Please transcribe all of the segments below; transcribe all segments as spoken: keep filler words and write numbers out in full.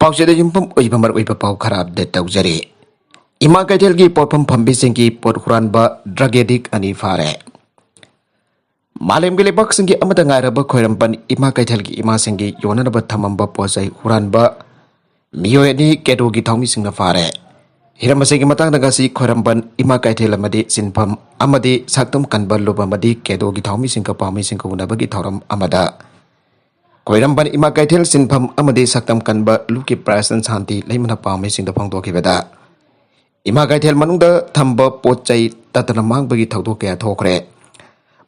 ꯄꯥꯎꯆꯦꯗ ꯌꯨꯝꯐꯝ ꯑꯣꯏꯕ ꯃꯔꯨꯑꯣꯏꯕ ꯄꯥꯎ ꯈꯔ ꯑꯞꯗꯦꯠ ꯇꯧꯖꯔꯤ꯫ ꯏꯃꯥ ꯀꯩꯊꯦꯜꯒꯤ ꯄꯣꯠꯐꯝ ꯐꯝꯕꯤꯁꯤꯡꯒꯤ ꯄꯣꯠ ꯍꯨꯔꯥꯟꯕ ꯗ꯭ꯔꯒ ꯑꯦꯗꯤꯛ ꯑꯅꯤ ꯐꯥꯔꯦ꯫ ꯃꯥꯂꯦꯝꯒꯤ ꯂꯩꯕꯥꯛꯁꯤꯡꯒꯤ ꯑꯃꯠꯇ ꯉꯥꯏꯔꯕ ꯈ꯭ꯋꯥꯏꯔꯝꯕꯟ ꯏꯃꯥ ꯀꯩꯊꯦꯜꯒꯤ ꯏꯃꯥꯁꯤꯡꯒꯤ ꯌꯣꯟꯅꯅꯕ ꯊꯝꯃꯝꯕ ꯄꯣꯠ ꯆꯩ ꯍꯨꯔꯥꯟꯕ ꯃꯤꯑꯣꯏ ꯑꯅꯤ ꯀꯦꯗꯣꯒꯤ ꯊꯧꯃꯤꯁꯤꯡꯅ ꯐꯥꯔꯦ꯫ ꯍꯤꯔꯝ ꯑꯁꯤꯒꯤ ꯃꯇꯥꯡꯗ ꯉꯁꯤ ꯈ꯭ꯋꯥꯏꯔꯝꯕꯟ ꯏꯃꯥ ꯀꯩꯊꯦꯜ ꯑꯃꯗꯤ ꯁꯤꯟꯐꯝ ꯑꯃꯗꯤ ꯁꯛꯇꯝ ꯀꯟꯕ ꯂꯨꯞ ꯑꯃꯗꯤ ꯀꯦꯗꯣꯒꯤ ꯊꯧꯃꯤꯁꯤꯡꯒ ꯄꯥꯎꯃꯤꯁꯤꯡꯒ ꯎꯅꯕꯒꯤ ꯊꯧꯔꯝ ꯑꯃꯗ ꯈ꯭ꯋꯥꯏꯔꯝꯕꯟ ꯏꯃꯥ ꯀꯩꯊꯦꯜ ꯁꯤꯟꯐꯝ ꯑꯃꯗꯤ ꯁꯛꯇꯝ ꯀꯟꯕ ꯂꯨꯞꯀꯤ ꯄ꯭ꯔꯦꯁꯤꯗꯦꯟ ꯁꯥꯟꯇꯤ ꯂꯩꯃꯅ ꯄꯥꯎꯃꯤꯁꯤꯡꯗ ꯐꯣꯡꯗꯣꯛꯈꯤꯕꯗ, ꯏꯃꯥ ꯀꯩꯊꯦꯜ ꯃꯅꯨꯡꯗ ꯊꯝꯕ ꯄꯣꯠ ꯆꯩ ꯇꯠꯇꯅ ꯃꯥꯡꯕꯒꯤ ꯊꯧꯗꯣꯛ ꯀꯌꯥ ꯊꯣꯛꯈ꯭ꯔꯦ꯫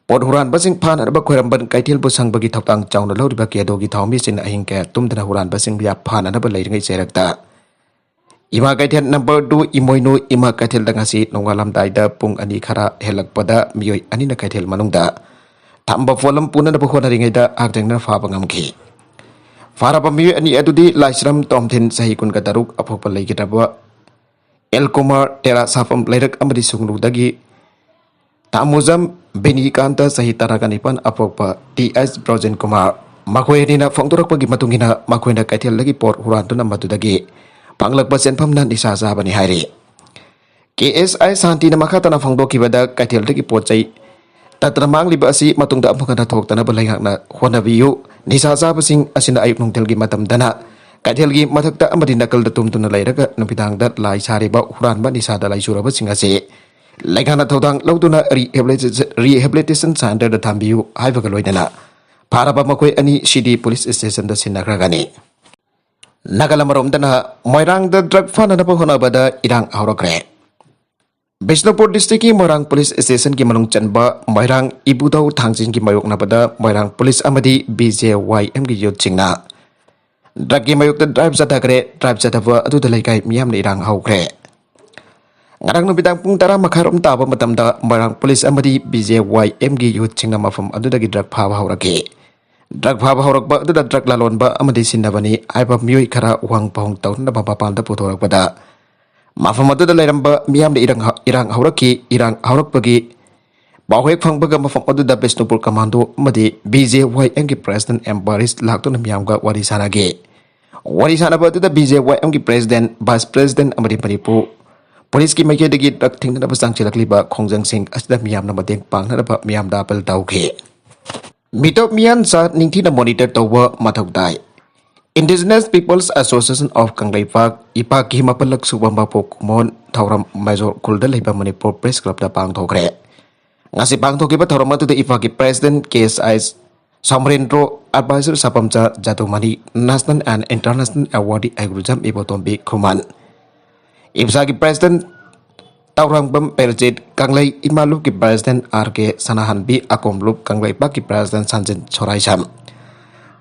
ꯄꯣꯠ ꯍꯨꯔꯥꯟꯕꯁꯤꯡ ꯐꯥꯅꯅꯕ ꯈ꯭ꯋꯥꯏꯔꯝꯕꯟ ꯀꯩꯊꯦꯜꯕꯨ ꯁꯪꯕꯒꯤ ꯊꯧꯗꯥꯡ ꯆꯥꯎꯅ ꯂꯧꯔꯤꯕ ꯀꯦꯗꯣꯒꯤ ꯊꯧꯃꯤꯁꯤꯡꯅ ꯑꯍꯤꯡ ꯀꯌꯥ ꯇꯨꯝꯗꯅ ꯍꯨꯔꯥꯟꯕꯁꯤꯡꯕꯨ ꯐꯥꯅꯅꯕ ꯂꯩꯔꯤꯉꯩ ꯆꯩꯔꯛꯇ ꯏꯃꯥ ꯀꯩꯊꯦꯜ ꯅꯝꯕꯔ ꯇꯨ ꯏꯃꯣꯏꯅꯨ ꯏꯃꯥ ꯀꯩꯊꯦꯜꯗ ꯉꯁꯤ ꯅꯣꯡꯉꯥꯜꯂꯝꯗꯥꯏꯗ ꯄꯨꯡ ꯑꯅꯤ ꯈꯔ ꯍꯦꯜꯂꯛꯄꯗ ꯃꯤꯑꯣꯏ ꯑꯅꯤꯅ ꯀꯩꯊꯦꯜ ꯃꯅꯨꯡꯗ ꯊꯝꯕ ꯄꯣꯠꯂꯝ ꯄꯨꯅꯅꯕ ꯍꯣꯠꯅꯔꯤꯉꯩꯗ ꯍꯛꯊꯦꯡꯅꯅ ꯐꯥꯕ ꯉꯝꯈꯤ꯫ ꯐꯥꯔꯕ ꯃꯤꯑꯣꯏ ꯑꯅꯤ ꯑꯗꯨꯗꯤ ꯂꯥꯏꯁ꯭ꯔꯝ ꯇꯣꯝꯊꯤꯟ, ꯆꯍꯤ ꯀꯨꯟꯒ ꯇꯔꯨꯛ, ꯑꯄꯣꯛꯄ ꯂꯩꯈꯤꯗ꯭ꯔꯕ ꯑꯦꯜ ꯀꯨꯃꯥꯔ, ꯇꯦꯔꯥ ꯁꯥꯐꯝ ꯂꯩꯔꯛ ꯑꯃꯗꯤ ꯁꯨꯡꯂꯨꯗꯒꯤ ꯇꯥꯃꯨꯖꯝ ꯕꯤꯅꯤꯀꯥꯟꯇ, ꯆꯍꯤ ꯇꯔꯥꯒ ꯅꯤꯄꯥꯟ, ꯑꯄꯣꯛꯄ ꯇꯤ ꯑꯦꯁ ꯕ꯭ꯔꯣꯖꯦꯟ ꯀꯨꯃꯥꯔ꯫ ꯃꯈꯣꯏ ꯑꯅꯤꯅ ꯐꯣꯡꯗꯣꯔꯛꯄꯒꯤ ꯃꯇꯨꯡ ꯏꯟꯅ, ꯃꯈꯣꯏꯅ ꯀꯩꯊꯦꯜꯗꯒꯤ ꯄꯣꯠ ꯍꯨꯔꯥꯟꯗꯨꯅ ꯃꯗꯨꯗꯒꯤ ꯐꯪꯂꯛꯄ ꯁꯦꯟꯐꯝꯅ ꯅꯤꯁꯥ ꯆꯥꯕꯅꯤ ꯍꯥꯏꯔꯤ꯫ ꯀꯦ ꯑꯦꯁ ꯑꯥꯏ ꯁꯥꯟꯇꯤꯅ ꯃꯈꯥ ꯇꯥꯅ ꯐꯣꯡꯗꯣꯛꯈꯤꯕꯗ, ꯀꯩꯊꯦꯜꯗꯒꯤ ꯄꯣꯠ ꯆꯩ ꯇꯠꯇꯅ ꯃꯥꯡꯂꯤꯕ ꯑꯁꯤ ꯃꯇꯨꯡꯗ ꯑꯃꯨꯛ ꯍꯟꯅ ꯊꯣꯛꯇꯅꯕ ꯂꯩꯉꯥꯛꯅ ꯍꯣꯠꯅꯕꯤꯌꯨ꯫ ꯅꯤꯁꯥ ꯆꯥꯕꯁꯤꯡ ꯑꯁꯤꯅ ꯑꯌꯨꯛ ꯅꯨꯡꯊꯤꯜꯒꯤ ꯃꯇꯝꯗꯅ ꯀꯩꯊꯦꯜꯒꯤ ꯃꯊꯛꯇ ꯑꯃꯗꯤ ꯅꯥꯀꯜꯗ ꯇꯨꯝꯗꯨꯅ ꯂꯩꯔꯒ ꯅꯨꯃꯤꯗꯥꯡꯗ ꯂꯥꯏ ꯁꯥꯔꯤꯕ ꯍꯨꯔꯥꯟꯕ ꯅꯤꯁꯥꯗ ꯂꯥꯏꯆꯨꯔꯕꯁꯤꯡ ꯑꯁꯤ ꯂꯩꯉꯥꯛꯅ ꯊꯧꯗꯥꯡ ꯂꯧꯗꯨꯅ rehabilitation centreꯗ ꯊꯝꯕꯤꯌꯨ ꯍꯥꯏꯕꯒ ꯂꯣꯏꯅꯅ ꯐꯥꯔꯕ ꯃꯈꯣꯏ ꯑꯅꯤ ꯁꯤꯗꯤ ꯄꯨꯂꯤꯁ ꯁ꯭ꯇꯦꯁꯟꯗ ꯁꯤꯟꯅꯈ꯭ꯔꯒꯅꯤ꯫ ꯅꯥꯒꯥꯂꯦꯟ ꯑꯃꯔꯣꯝꯗꯅ ꯃꯣꯏꯔꯥꯡꯗ ꯗ꯭ꯔꯒ ꯐꯥꯅꯅꯕ ꯍꯣꯠꯅꯕꯗ ꯏꯔꯥꯡ ꯍꯧꯔꯛꯈ꯭ꯔꯦ꯫ ꯕꯤꯁꯅꯨꯄꯨꯔ ꯗꯤꯁꯇ꯭ꯔꯤꯛꯀꯤ ꯃꯣꯏꯔꯥꯡ ꯄꯨꯂꯤꯁ ꯁ꯭ꯇꯦꯁꯟꯒꯤ ꯃꯅꯨꯡ ꯆꯟꯕ ꯃꯣꯏꯔꯥꯡ ꯏꯕꯨꯙꯧ ꯊꯥꯡꯖꯤꯡꯒꯤ ꯃꯥꯌꯣꯛꯅꯕꯗ ꯃꯣꯏꯔꯥꯡ ꯄꯨꯂꯤꯁ ꯑꯃꯗꯤ ꯕꯤ ꯖꯦ ꯋꯥꯏ ꯑꯦꯝꯒꯤ ꯌꯨꯠꯁꯤꯡꯅ ꯗ꯭ꯔꯒꯀꯤ ꯃꯥꯌꯣꯛꯇ ꯗ꯭ꯔꯥꯏꯚ ꯆꯠꯊꯈ꯭ꯔꯦ꯫ ꯗ꯭ꯔꯥꯏꯚ ꯆꯠꯊꯕ ꯑꯗꯨꯗ ꯂꯩꯀꯥꯏ ꯃꯤꯌꯥꯝꯅ ꯏꯔꯥꯡ ꯍꯧꯈ꯭ꯔꯦ꯫ ꯉꯔꯥꯡ ꯅꯨꯃꯤꯗꯥꯡ ꯄꯨꯡ ꯇꯔꯥ ꯃꯈꯥꯏꯔꯣꯝ ꯇꯥꯕ ꯃꯇꯝꯗ ꯃꯣꯏꯔꯥꯡ ꯄꯨꯂꯤꯁ ꯑꯃꯗꯤ ꯕꯤ ꯖꯦ ꯋꯥꯏ ꯑꯦꯝꯒꯤ ꯌꯨꯠꯁꯤꯡꯅ ꯃꯐꯝ ꯑꯗꯨꯗꯒꯤ ꯗ꯭ꯔꯒ ꯐꯥꯕ ꯍꯧꯔꯛꯈꯤ꯫ ꯗ꯭ꯔꯒ ꯐꯥꯕ ꯍꯧꯔꯛꯄ ꯑꯗꯨꯗ ꯗ꯭ꯔꯒ ꯂꯂꯣꯟꯕ ꯑꯃꯗꯤ ꯁꯤꯟꯅꯕꯅꯤ ꯍꯥꯏꯕ ꯃꯤꯑꯣꯏ ꯈꯔ ꯎꯍꯪ ꯄꯥꯎꯍꯪ ꯇꯧꯅꯅꯕ ꯃꯄꯥꯟꯗ ꯄꯨꯊꯣꯔꯛꯄꯗ, ꯃꯐꯝ ꯑꯗꯨꯗ ꯂꯩꯔꯝꯕ ꯃꯤꯌꯥꯝꯅ ꯏꯔꯥꯡ ꯍ-, ꯏꯔꯥꯡ ꯍꯧꯔꯛꯈꯤ꯫ ꯏꯔꯥꯡ ꯍꯧꯔꯛꯄꯒꯤ ꯄꯥꯎ ꯍꯦꯛ ꯐꯪꯕꯒ ꯃꯐꯝ ꯑꯗꯨꯗ ꯕꯤꯁꯅꯨꯄꯨꯔ ꯀꯃꯥꯟꯗꯣ ꯑꯃꯗꯤ ꯕꯤ ꯖꯦ ꯋꯥꯏ ꯑꯦꯝꯒꯤ ꯄ꯭ꯔꯦꯁꯤꯗꯦꯟ ꯑꯦꯝ ꯕꯥꯔꯤꯁ ꯂꯥꯛꯇꯨꯅ ꯃꯤꯌꯥꯝꯒ ꯋꯥꯔꯤ ꯁꯥꯅꯈꯤ꯫ ꯋꯥꯔꯤ ꯁꯥꯟꯅꯕ ꯑꯗꯨꯗ BJYMꯒꯤ President, Vice President ꯑꯃꯗꯤ ꯃꯅꯤꯄꯨꯔ ꯄꯨꯂꯤꯁꯀꯤ ꯃꯥꯏꯀꯩꯗꯒꯤ drug ꯊꯤꯡꯅꯅꯕ ꯆꯪꯁꯤꯜꯂꯛꯂꯤꯕ ꯈꯣꯡꯖꯪꯁꯤꯡ ꯑꯁꯤꯗ ꯃꯤꯌꯥꯝꯅ ꯃꯇꯦꯡ ꯄꯥꯡꯅꯅꯕ ꯃꯤꯌꯥꯝꯗ ꯑꯥꯄꯤꯜ ꯇꯧꯈꯤ꯫ ꯃꯤꯇꯣꯞ ꯃꯤꯌꯥꯟ ꯆꯥ ꯅꯤꯡꯊꯤꯅ monitor ꯇꯧꯕ ꯃꯊꯧ ꯇꯥꯏ꯫ Indigenous Peoples Association of Kangleipak, ꯏꯄꯥꯛꯀꯤ ꯃꯥꯄꯜꯂꯛ ꯁꯨꯕ ꯃꯄꯣꯛ ꯀꯨꯝꯑꯣꯟ ꯊꯧꯔꯝ ꯃꯦꯖꯣꯔ ꯈꯨꯜꯗ ꯂꯩꯕ ꯃꯅꯤꯄꯨꯔ Press Clubꯇ ꯄꯥꯡꯊꯣꯛꯈ꯭ꯔꯦ꯫ ꯉꯁꯤ ꯄꯥꯡꯊꯣꯛꯈꯤꯕ ꯊꯧꯔꯝ ꯑꯗꯨꯗ ꯏꯄꯥꯛꯀꯤ President K S I ꯁꯣꯃꯔꯦꯟꯗ꯭ꯔꯣ, Advisor ꯁꯥꯄꯝꯆꯥ ꯖꯥꯗꯨꯃꯅꯤ, National and International Awardee ꯑꯩꯒꯨꯔꯨꯖꯝ Ibotombi Khuman, ꯏꯞꯁꯥꯒꯤ President Tourangbam ꯄꯦꯔꯖꯤꯠ, ꯀꯪꯂꯩ ꯏꯃꯥ ꯂꯨꯞꯀꯤ President ꯑꯥꯔ ꯀꯦ ꯁꯅꯥꯍꯟꯕꯤ, ꯑꯀꯣꯝ ꯂꯨꯞ ꯀꯪꯂꯩꯄꯥꯛꯀꯤ President ꯁꯟꯖꯤꯟ ꯁꯣꯔꯥꯏꯁꯝ,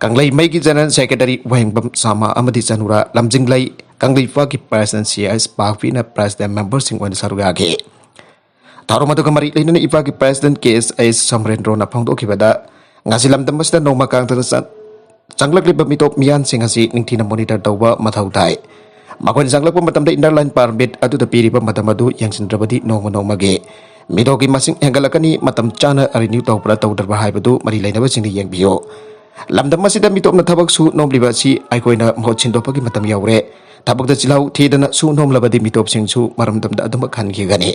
ꯀꯪꯂꯩꯃꯩꯒꯤ General Secretary ꯋꯥꯍꯦꯡꯕꯝ ꯁꯥꯃ ꯑꯃꯗꯤ ꯆꯅꯨꯔꯥ ꯂꯝꯖꯤꯡꯂꯩ, ꯀꯪꯂꯩꯄꯥꯛꯀꯤ President ꯁꯤ ꯑꯥꯏ ꯄꯥꯛꯄꯤꯅ President memberꯁꯤꯡ ꯑꯣꯏꯅ ꯁꯔꯨꯛ ꯌꯥꯈꯤ꯫ ꯊꯧꯔꯝ ꯑꯗꯨꯒ ꯃꯔꯤ ꯂꯩꯅꯅ ꯏꯄꯥꯛꯀꯤ President ꯀꯦ ꯑꯦꯁ ꯑꯥꯏ ꯁꯣꯃꯔꯦꯟꯗ꯭ꯔꯣꯅ ꯐꯣꯡꯗꯣꯛꯈꯤꯕꯗ, ꯉꯁꯤ ꯂꯝꯗꯝ ꯑꯁꯤꯗ ꯅꯣꯡꯃ ꯀꯥꯡꯗꯅ ꯆ-, ꯆꯪꯂꯛꯂꯤꯕ ꯃꯤꯇꯣꯞ ꯃꯤꯌꯥꯟꯁꯤꯡ ꯑꯁꯤ ꯅꯤꯡꯊꯤꯅ monitor ꯇꯧꯕ ꯃꯊꯧ ꯇꯥꯏ꯫ ꯃꯈꯣꯏꯅ ꯆꯪꯂꯛꯄ ꯃꯇꯝꯗ Inner Line Permit ꯑꯗꯨꯗ ꯄꯤꯔꯤꯕ ꯃꯇꯝ ꯑꯗꯨ ꯌꯦꯡꯁꯤꯟꯗ꯭ꯔꯕꯗꯤ ꯅꯣꯡꯃ ꯅꯣꯡꯃꯒꯤ ꯃꯤꯇꯣꯞꯀꯤ ꯃꯁꯤꯡ ꯍꯦꯟꯒꯠꯂꯛꯀꯅꯤ, ꯃꯇꯝ ꯆꯥꯅ renew ꯇꯧꯕ꯭ꯔꯥ ꯇꯧꯗꯕ꯭ꯔꯥ ꯍꯥꯏꯕꯗꯨ ꯃꯔꯤ ꯂꯩꯅꯕꯁꯤꯡꯅ ꯌꯦꯡꯕꯤꯌꯨ꯫ ꯂꯝꯗꯝ ꯑꯁꯤꯗ ꯃꯤꯇꯣꯞꯅ ꯊꯕꯛ ꯁꯨ ꯅꯣꯝꯂꯤꯕ ꯑꯁꯤ ꯑꯩꯈꯣꯏꯅ ꯃꯍꯨꯠ ꯁꯤꯟꯗꯣꯛꯄꯒꯤ ꯃꯇꯝ ꯌꯧꯔꯦ꯫ ꯊꯕꯛꯇ ꯆꯤꯜꯍꯥꯎ ꯊꯤꯗꯅ ꯁꯨ ꯅꯣꯝꯂꯕꯗꯤ ꯃꯤꯇꯣꯞꯁꯤꯡꯁꯨ ꯃꯔꯝꯗꯝꯗ ꯑꯗꯨꯃꯛ ꯍꯟꯈꯤꯒꯅꯤ꯫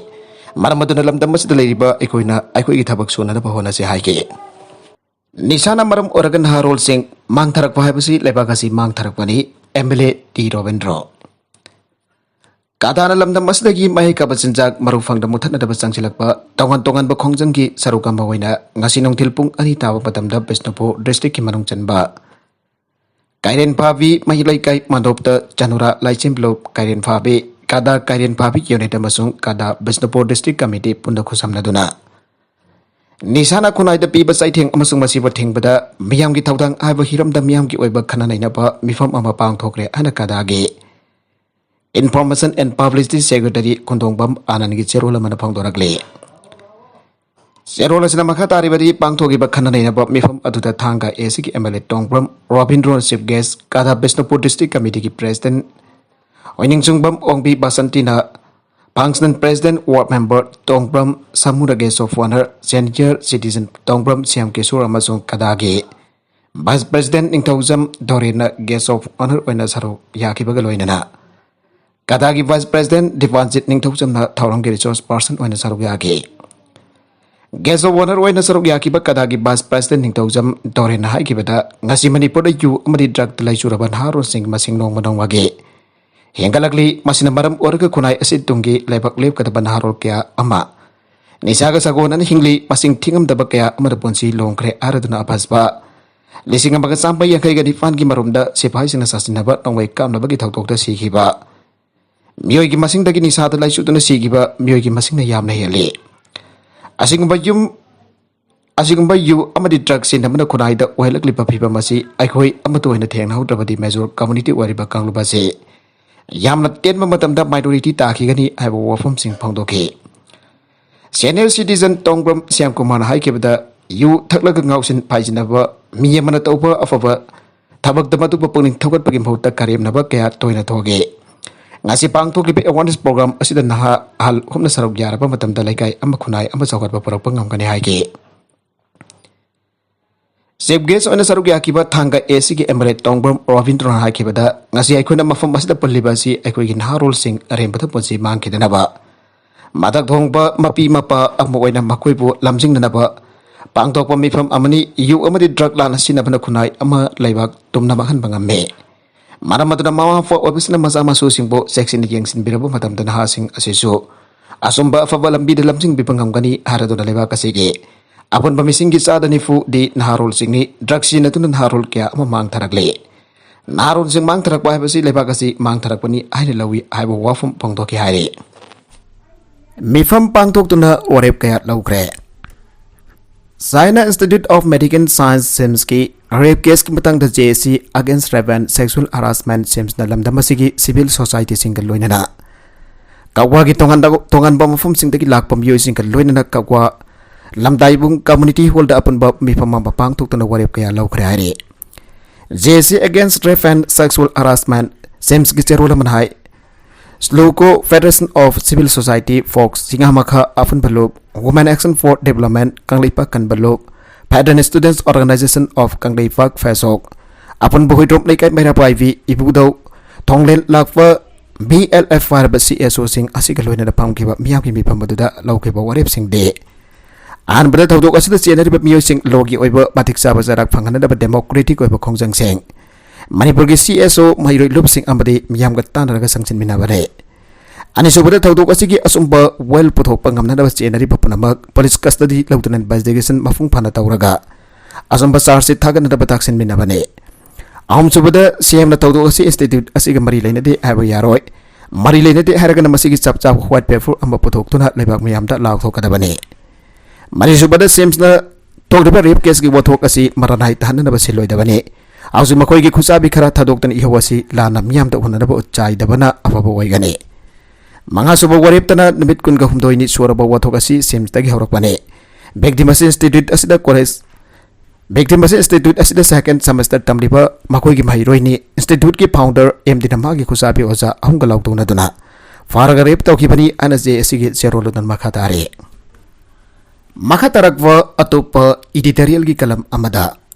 ꯃꯔꯝ ꯑꯗꯨꯅ ꯂꯝꯗꯝ ꯑꯁꯤꯗ ꯂꯩꯔꯤꯕ ꯑꯩꯈꯣꯏꯅ ꯑꯩꯈꯣꯏꯒꯤ ꯊꯕꯛ ꯁꯨꯅꯅꯕ ꯍꯣꯠꯅꯁꯤ ꯍꯥꯏꯈꯤ꯫ ꯅꯤꯁꯥꯅ ꯃꯔꯝ ꯑꯣꯏꯔꯒ ꯅꯍꯥꯔꯣꯜꯁꯤꯡ ꯃꯥꯡꯊꯔꯛꯄ ꯍꯥꯏꯕꯁꯤ ꯂꯩꯕꯥꯛ ꯑꯁꯤ ꯃꯥꯡꯊꯔꯛꯄꯅꯤ, M L A T Robindro. ꯀꯥꯗꯥꯅ ꯂꯝꯗꯝ ꯑꯁꯤꯗꯒꯤ ꯃꯍꯩ ꯀꯥꯕ ꯆꯤꯟꯖꯥꯛ ꯃꯔꯨ ꯐꯪꯗ ꯃꯨꯠꯊꯠꯅꯗꯕ ꯆꯪꯁꯤꯜꯂꯛꯄ ꯇꯣꯉꯥꯟ ꯇꯣꯉꯥꯟꯕ ꯈꯣꯡꯖꯪꯒꯤ ꯁꯔꯨꯛ ꯑꯃ ꯑꯣꯏꯅ ꯉꯁꯤ ꯅꯨꯡꯊꯤꯜ ꯄꯨꯡ ꯑꯅꯤ ꯇꯥꯕ ꯃꯇꯝꯗ ꯕꯤꯁꯅꯨꯄꯨꯔ districtꯀꯤ ꯃꯅꯨꯡ ꯆꯟꯕ ꯀꯥꯏꯔꯦꯟꯐꯥꯕꯤ ꯃꯍꯤꯛ ꯂꯩꯀꯥꯏ ꯃꯥꯟꯗꯣꯞꯇ ꯆꯅꯨꯔꯥ ꯂꯥꯏꯆꯦꯝꯕꯤꯂꯣꯞ ꯀꯥꯏꯔꯦꯟꯐꯥꯕꯤ, ꯀꯥꯗꯥ ꯀꯥꯏꯔꯦꯟꯐꯥꯕꯤ unit ꯑꯃꯁꯨꯡ ꯀꯥꯗꯥ ꯕꯤꯁꯅꯨꯄꯨꯔ district committee ꯄꯨꯟꯅ ꯈꯨꯠꯁꯝꯅꯗꯨꯅ ꯅꯤꯁꯥꯅ ꯈꯨꯟꯅꯥꯏꯗ ꯄꯤꯕ ꯆꯩꯊꯦꯡ ꯑꯃꯁꯨꯡ ꯃꯁꯤꯕꯨ ꯊꯤꯡꯕꯗ ꯃꯤꯌꯥꯝꯒꯤ ꯊꯧꯗꯥꯡ ꯍꯥꯏꯕ ꯍꯤꯔꯝꯗ ꯃꯤꯌꯥꯝꯒꯤ ꯑꯣꯏꯕ ꯈꯟꯅ ꯅꯩꯅꯕ ꯃꯤꯐꯝ ꯑꯃ ꯄꯥꯡꯊꯣꯛꯈ꯭ꯔꯦ ꯍꯥꯏꯅ ꯀꯥꯗꯥꯒꯤ Information and Publicity Secretary ꯈꯨꯟꯗꯣꯡꯕꯝ ꯑꯥꯅꯟꯒꯤ ꯆꯦꯔꯣꯜ ꯑꯃꯅ ꯐꯣꯡꯗꯣꯔꯛꯂꯤ꯫ ꯆꯦꯔꯣꯜ ꯑꯁꯤꯅ ꯃꯈꯥ ꯇꯥꯔꯤꯕꯗꯤ ꯄꯥꯡꯊꯣꯛꯈꯤꯕ ꯈꯟꯅ ꯅꯩꯅꯕ ꯃꯤꯐꯝ ꯑꯗꯨꯗ ꯊꯥꯡꯒ ꯑꯦ ꯁꯤꯒꯤ ꯑꯦꯝ ꯑꯦꯜ ꯑꯦ ꯇꯣꯡꯕ꯭ꯔꯝ ꯔꯣꯕꯤꯟꯗ꯭ꯔꯣꯅ chief guest, ꯀꯥꯗꯥ ꯕꯤꯁꯅꯨꯄꯨꯔ district committeeꯒꯤ president ꯑꯣꯏꯅꯤꯡꯆꯤꯡꯕꯝ ꯑꯣꯡꯕꯤ ꯕꯁꯟꯇꯤꯅ functional president, ward member Tongbram ꯁꯃꯨꯔꯒꯦꯁꯣ ꯐꯣꯅꯔ, senior citizen ꯇꯣꯡꯕ꯭ꯔꯝ ꯁ꯭ꯌꯥꯝ ꯀꯤꯁꯣꯔ ꯑꯃꯁꯨꯡ ꯀꯗꯥꯒꯤ Vice President Ningthoujam ꯗꯣꯔꯦꯟꯅ Guest of Honour ꯑꯣꯏꯅ ꯁꯔꯨꯛ ꯌꯥꯈꯤꯕꯒ ꯂꯣꯏꯅꯅ ꯀꯗꯥꯒꯤ Vice President ꯗꯤꯄꯥꯟꯖꯤꯠ ꯅꯤꯡꯊꯧꯖꯝꯅ ꯊꯧꯔꯝꯒꯤ Resource Person ꯑꯣꯏꯅ ꯁꯔꯨꯛ ꯌꯥꯈꯤ꯫ Guest of Honour ꯑꯣꯏꯅ ꯁꯔꯨꯛ ꯌꯥꯈꯤꯕ ꯀꯗꯥꯒꯤ Vice President ꯅꯤꯡꯊꯧꯖꯝ ꯗꯣꯔꯦꯟꯅ ꯍꯥꯏꯈꯤꯕꯗ, ꯉꯁꯤ ꯃꯅꯤꯄꯨꯔꯗ ꯌꯨ ꯑꯃꯗꯤ drugꯇ ꯂꯥꯏꯆꯨꯔꯕ ꯅꯍꯥꯔꯣꯜꯁꯤꯡ ꯃꯁꯤꯡ ꯅꯣꯡꯃ ꯅꯣꯡꯃꯒꯤ ꯍꯦꯟꯒꯠꯂꯛꯂꯤ꯫ ꯃꯁꯤꯅ ꯃꯔꯝ ꯑꯣꯏꯔꯒ ꯈꯨꯟꯅꯥꯏ ꯑꯁꯤ ꯇꯨꯡꯒꯤ ꯂꯩꯕꯥꯛ ꯂꯦꯞꯀꯗꯕ ꯅꯍꯥꯔꯣꯜ ꯀꯌꯥ ꯑꯃ ꯅꯤꯁꯥꯒ ꯁꯥꯒꯣꯟꯅꯅ ꯍꯤꯡꯂꯤ꯫ ꯃꯁꯤꯡ ꯊꯤꯉꯝꯗꯕ ꯀꯌꯥ ꯑꯃꯅ ꯄꯨꯟꯁꯤ ꯂꯣꯡꯈ꯭ꯔꯦ ꯍꯥꯏꯔꯗꯨꯅ ꯑꯄꯥꯁꯕꯥ ꯂꯤꯁꯤꯡ ꯑꯃꯒ ꯆꯥꯝꯃꯔꯤ ꯌꯥꯡꯈꯩꯒ ꯅꯤꯄꯥꯟꯒꯤ ꯃꯔꯨꯝꯗ ꯁꯤꯐꯥꯏꯁꯤꯡꯅ ꯁꯥꯁꯤꯟꯅꯕ ꯅꯣꯡꯃꯩ ꯀꯥꯞꯅꯕꯒꯤ ꯊꯧꯗꯣꯛꯇ ꯁꯤꯈꯤꯕ ꯃꯤꯑꯣꯏꯒꯤ ꯃꯁꯤꯡꯗꯒꯤ ꯅꯤꯁꯥꯗ ꯂꯥꯏꯆꯨꯗꯨꯅ ꯁꯤꯈꯤꯕ ꯃꯤꯑꯣꯏꯒꯤ ꯃꯁꯤꯡꯅ ꯌꯥꯝꯅ ꯍꯦꯜꯂꯤ꯫ ꯑꯁꯤꯒꯨꯝꯕ ꯌꯨꯝ ꯑꯁꯤꯒꯨꯝꯕ ꯌꯨ ꯑꯃꯗꯤ drug ꯁꯤꯖꯤꯟꯅꯕꯅ ꯈꯨꯟꯅꯥꯏꯗ ꯑꯣꯏꯍꯜꯂꯛꯂꯤꯕ ꯐꯤꯕꯝ ꯑꯁꯤ ꯑꯩꯈꯣꯏ ꯑꯃꯠꯇ ꯑꯣꯏꯅ ꯊꯦꯡꯅꯍꯧꯗ꯭ꯔꯕꯗꯤ major community ꯑꯣꯏꯔꯤꯕ ꯀꯥꯡꯂꯨꯞ ꯑꯁꯤ ꯌꯥꯝꯅ ꯇꯦꯟꯕ ꯃꯇꯝꯗ minority ꯇꯥꯈꯤꯒꯅꯤ ꯍꯥꯏꯕ ꯋꯥꯐꯝꯁꯤꯡ ꯐꯣꯡꯗꯣꯛꯈꯤ꯫ Senior citizen ꯇꯣꯡꯕ꯭ꯔꯝ ꯁ꯭ꯌꯥꯝꯀꯨꯃꯥꯔꯅ ꯍꯥꯏꯈꯤꯕꯗ, ꯌꯨ ꯊꯛꯂꯒ ꯉꯥꯎꯁꯤꯟ ꯐꯥꯏꯖꯤꯟꯅꯕ ꯃꯤ ꯑꯃꯅ ꯇꯧꯕ ꯑꯐꯕ ꯊꯕꯛꯇ ꯃꯗꯨꯕꯨ ꯄꯨꯛꯅꯤꯡ ꯊꯧꯒꯠꯄꯒꯤ ꯃꯍꯨꯠꯇ ꯀꯔꯦꯝꯅꯕ ꯀꯌꯥ ꯇꯣꯏꯅ ꯊꯣꯛꯏ꯫ ꯉꯁꯤ ꯄꯥꯡꯊꯣꯛꯂꯤꯕ awareness program ꯑꯁꯤꯗ ꯅꯍꯥ ꯑꯍꯜ ꯍꯨꯞꯅ ꯁꯔꯨꯛ ꯌꯥꯔꯕ ꯃꯇꯝꯗ ꯂꯩꯀꯥꯏ ꯑꯃ ꯈꯨꯟꯅꯥꯏ ꯑꯃ ꯆꯥꯎꯈꯠꯄ ꯄꯨꯔꯛꯄ ꯉꯝꯒꯅꯤ ꯍꯥꯏꯈꯤ꯫ Chief Guest ꯑꯣꯏꯅ ꯁꯔꯨꯛ ꯌꯥꯈꯤꯕ ꯊꯥꯡꯒ ACꯒꯤ MLA ꯇꯣꯡꯕ꯭ꯔꯝ ꯔꯣꯕꯤꯟꯗ꯭ꯔꯣꯅ ꯍꯥꯏꯈꯤꯕꯗ, ꯉꯁꯤ ꯑꯩꯈꯣꯏꯅ ꯃꯐꯝ ꯑꯁꯤꯗ ꯄꯨꯜꯂꯤꯕ ꯑꯁꯤ ꯑꯩꯈꯣꯏꯒꯤ ꯅꯍꯥꯔꯣꯜꯁꯤꯡ ꯑꯔꯦꯝꯕꯗ ꯄꯨꯟꯁꯤ ꯃꯥꯡꯈꯤꯗꯅꯕ, ꯃꯊꯛ ꯊꯣꯡꯕ ꯃꯄꯤ ꯃꯄꯥ ꯑꯃ ꯑꯣꯏꯅ ꯃꯈꯣꯏꯕꯨ ꯂꯝꯖꯤꯡꯅꯅꯕ ꯄꯥꯡꯊꯣꯛꯄ ꯃꯤꯐꯝ ꯑꯃꯅꯤ꯫ ꯌꯨ ꯑꯃꯗꯤ drug ꯂꯥꯟꯅ ꯁꯤꯖꯤꯟꯅꯕꯅ ꯈꯨꯟꯅꯥꯏ ꯑꯃ ꯂꯩꯕꯥꯛ ꯇꯨꯝꯅ ꯃꯥꯡꯍꯟꯕ ꯉꯝꯃꯤ꯫ ꯃꯔꯝ ꯑꯗꯨꯅ ꯃꯃꯥ ꯃꯄꯥ ꯑꯣꯏꯕꯁꯤꯅ ꯃꯆꯥ ꯃꯁꯨꯁꯤꯡꯕꯨ ꯆꯦꯛꯁꯤꯟꯅ ꯌꯦꯡꯁꯤꯟꯕꯤꯔꯕ ꯃꯇꯝꯗ ꯅꯍꯥꯁꯤꯡ ꯑꯁꯤꯁꯨ ꯑꯆꯨꯝꯕ ꯑꯐꯕ ꯂꯝꯕꯤꯗ ꯂꯝꯖꯤꯡꯕꯤꯕ ꯉꯝꯒꯅꯤ ꯍꯥꯏꯔꯗꯨꯅ ꯂꯩꯕꯥꯛ ꯑꯁꯤꯒꯤ ꯑꯄꯨꯟꯕ ꯃꯤꯁꯤꯡꯒꯤ ꯆꯥꯗ ꯅꯤꯐꯨꯗꯤ ꯅꯍꯥꯔꯣꯜꯁꯤꯡꯅꯤ꯫ Drug ꯁꯤꯖꯤꯟꯅꯗꯨꯅ ꯅꯍꯥꯔꯣꯜ ꯀꯌꯥ ꯑꯃ ꯃꯥꯡꯊꯔꯛꯂꯤ꯫ ꯅꯍꯥꯔꯣꯜꯁꯤꯡ ꯃꯥꯡꯊꯔꯛꯄ ꯍꯥꯏꯕꯁꯤ ꯂꯩꯕꯥꯛ ꯑꯁꯤ ꯃꯥꯡꯊꯔꯛꯄꯅꯤ ꯍꯥꯏꯅ ꯂꯧꯏ ꯍꯥꯏꯕ ꯋꯥꯐꯝ ꯐꯣꯡꯗꯣꯛꯈꯤ ꯍꯥꯏꯔꯤ꯫ ꯃꯤꯐꯝ ꯄꯥꯡꯊꯣꯛꯇꯨꯅ ꯋꯥꯔꯦꯞ ꯀꯌꯥ ꯂꯧꯈ꯭ꯔꯦ꯫ China Institute of Medical Science SIMSꯀꯤ rape caseꯀꯤ ꯃꯇꯥꯡꯗ JAC against rape and sexual harassment SIMSꯅ ꯂꯝꯗꯝ ꯑꯁꯤꯒꯤ civil societyꯁꯤꯡꯒ ꯂꯣꯏꯅꯅ ꯀꯛꯋꯥꯒꯤ ꯇꯣꯉꯥꯟꯕ, ꯇꯣꯉꯥꯟꯕ ꯃꯐꯝꯁꯤꯡꯗꯒꯤ ꯂꯥꯛꯄ ꯃꯤꯑꯣꯏꯁꯤꯡꯒ ꯂꯣꯏꯅꯅ ꯀꯛꯋꯥ ꯂꯝꯗꯥꯏꯕꯨꯡ community hallꯗ ꯑꯄꯨꯟꯕ ꯃꯤꯐꯝ ꯑꯃ ꯄꯥꯡꯊꯣꯛꯇꯨꯅ ꯋꯥꯔꯦꯞ ꯀꯌꯥ ꯂꯧꯈ꯭ꯔꯦ ꯍꯥꯏꯔꯤ꯫ JAC against rape and sexual harassment SIMSꯀꯤ ꯆꯦꯔꯣꯜ ꯑꯃꯅ ꯍꯥꯏ, SLUCO, Federation of Civil Society, ꯐꯣꯛꯁ, ꯆꯤꯉꯥꯃꯈꯥ ꯑꯄꯨꯟꯕ ꯂꯨꯞ, Women Action for Development, Kangleipak ꯀꯟꯕ ꯂꯨꯞ, Federal Students Organization of Kangleipak, ꯐꯦꯁꯣꯛ, ꯑꯄꯨꯟꯕ ꯍꯨꯏꯗ꯭ꯔꯣꯝ ꯂꯩꯀꯥꯏ ꯃꯩꯔꯥ ꯄꯥꯏꯕꯤ ꯏꯕꯨꯙꯧ ꯊꯣꯡꯂꯦꯟ ꯂꯥꯛꯄ, ꯕꯤ ꯑꯦꯜ ꯑꯦꯐ ꯍꯥꯏꯔꯕ ꯁꯤ ꯑꯦꯁ ꯑꯣꯁꯤꯡ ꯑꯁꯤꯒ ꯂꯣꯏꯅꯅ ꯐꯝꯈꯤꯕ ꯃꯤꯌꯥꯝꯒꯤ ꯃꯤꯐꯝ ꯑꯗꯨꯗ ꯂꯧꯈꯤꯕ ꯋꯥꯔꯦꯞꯁꯤꯡꯗꯤ: ꯑꯍꯥꯟꯕꯗ ꯊꯧꯗꯣꯛ ꯑꯁꯤꯗ ꯆꯦꯟꯅꯔꯤꯕ ꯃꯤꯑꯣꯏꯁꯤꯡ ꯂꯣꯒꯤ ꯑꯣꯏꯕ ꯃꯇꯤꯛ ꯆꯥꯕ ꯆꯩꯔꯥꯛ ꯐꯪꯍꯟꯅꯅꯕ ꯗꯦꯃꯣꯀ꯭ꯔꯦꯇꯤꯛ ꯑꯣꯏꯕ ꯈꯣꯡꯖꯪꯁꯤꯡ, ꯃꯅꯤꯄꯨꯔꯒꯤ ꯁꯤ ꯑꯦꯁ ꯑꯣ ꯃꯍꯩꯔꯣꯏ ꯂꯨꯞꯁꯤꯡ ꯑꯃꯗꯤ ꯃꯤꯌꯥꯝꯒ ꯇꯥꯟꯅꯔꯒ ꯆꯪꯁꯤꯟꯃꯤꯟꯅꯕꯅꯤ꯫ ꯑꯅꯤꯁꯨꯕꯗ ꯊꯧꯗꯣꯛ ꯑꯁꯤꯒꯤ ꯑꯆꯨꯝꯕ ꯋꯥꯌꯦꯜ ꯄꯨꯊꯣꯛꯄ ꯉꯝꯅꯅꯕ ꯆꯦꯟꯅꯔꯤꯕ ꯄꯨꯝꯅꯃꯛ ꯄꯨꯂꯤꯁ ꯀꯁꯇꯗꯤ ꯂꯧꯗꯨꯅ ꯏꯟꯚꯦꯁꯇꯤꯒꯦꯁꯟ ꯃꯄꯨꯡ ꯐꯥꯅ ꯇꯧꯔꯒ ꯑꯆꯨꯝꯕ ꯆꯥꯔꯖ ꯁꯤꯠ ꯊꯥꯒꯠꯅꯅꯕ ꯇꯥꯛꯁꯤꯟꯃꯤꯟꯅꯕꯅꯤ꯫ ꯑꯍꯨꯝꯁꯨꯕꯗ ꯁꯤ ꯑꯦꯝꯅ ꯊꯧꯗꯣꯛ ꯑꯁꯤ ꯏꯟꯁꯇꯤꯇ꯭ꯌꯨꯠ ꯑꯁꯤꯒ ꯃꯔꯤ ꯂꯩꯅꯗꯦ ꯍꯥꯏꯕ ꯌꯥꯔꯣꯏ꯫ ꯃꯔꯤ ꯂꯩꯅꯗꯦ ꯍꯥꯏꯔꯒꯅ ꯃꯁꯤꯒꯤ ꯆꯞ ꯆꯥꯕ ꯋꯥꯏꯠ ꯄꯦꯄꯔ ꯑꯃ ꯄꯨꯊꯣꯛꯇꯨꯅ ꯂꯩꯕꯥꯛ ꯃꯤꯌꯥꯝꯗ ꯂꯥꯎꯊꯣꯛꯀꯗꯕꯅꯤ꯫ ꯃꯔꯤꯁꯨꯕꯗ ꯁꯤ ꯑꯦꯝꯅ ꯊꯣꯛꯂꯤꯕ ꯔꯦꯞ ꯀꯦꯁꯀꯤ ꯋꯥꯊꯣꯛ ꯑꯁꯤ ꯃꯔꯥ ꯅꯥꯏ ꯇꯥꯍꯟꯅꯅꯕ ꯁꯤꯜꯂꯣꯏꯗꯕꯅꯤ꯫ ꯍꯧꯖꯤꯛ ꯃꯈꯣꯏꯒꯤ ꯈꯨꯠꯆꯥꯕꯤ ꯈꯔ ꯊꯥꯗꯣꯛꯇꯨꯅ ꯏꯍꯧ ꯑꯁꯤ ꯂꯥꯟꯅ ꯃꯤꯌꯥꯝꯗ ꯎꯍꯟꯅꯅꯕ ꯆꯥꯏꯗꯕꯅ ꯑꯐꯕ ꯑꯣꯏꯒꯅꯤ꯫ ꯃꯉꯥꯁꯨꯕ ꯋꯥꯔꯦꯞꯇꯅ ꯅꯨꯃꯤꯠ ꯀꯨꯟꯒ ꯍꯨꯝꯗꯣꯏꯅꯤ ꯁꯨꯔꯕ ꯋꯥꯊꯣꯛ ꯑꯁꯤ ꯁꯤ ꯑꯦꯝꯗꯒꯤ ꯍꯧꯔꯛꯄꯅꯤ꯫ ꯕꯤꯛꯇꯤꯝ ꯑꯁꯤ ꯏꯟꯁꯇꯤꯇ꯭ꯌꯨꯠ ꯑꯁꯤꯗ ꯀꯣꯂꯦꯖ ꯕꯤꯛꯇꯤꯝ ꯑꯁꯤ ꯏꯟꯁꯇꯤꯇ꯭ꯌꯨꯠ ꯑꯁꯤꯗ ꯁꯦꯀꯦꯟ ꯁꯦꯃꯦꯁꯇꯔ ꯇꯝꯂꯤꯕ ꯃꯈꯣꯏꯒꯤ ꯃꯍꯩꯔꯣꯏꯅꯤ꯫ ꯏꯟꯁꯇꯤꯇ꯭ꯌꯨꯠꯀꯤ ꯐꯥꯎꯟꯗꯔ ꯑꯦꯝ ꯗꯤꯅ ꯃꯥꯒꯤ ꯈꯨꯠꯆꯥꯕꯤ ꯑꯣꯖꯥ ꯑꯍꯨꯝꯒ ꯂꯥꯎꯗꯣꯛꯅꯗꯨꯅ ꯐꯥꯔꯒ ꯔꯦꯞ ꯇꯧꯈꯤꯕꯅꯤ ꯍꯥꯏꯅ ꯖꯦ ꯑꯦꯁꯤꯒꯤ ꯆꯦꯔꯣꯜ ꯑꯗꯨꯅ ꯃꯈꯥ ꯇꯥꯔꯤ꯫ ꯃꯈꯥ ꯇꯥꯔꯛꯄ ꯑꯇꯣꯞꯄ ꯏꯗꯤꯇꯣꯔꯤꯌꯦꯜꯒꯤ ꯀꯂꯝ ꯑꯃꯗ,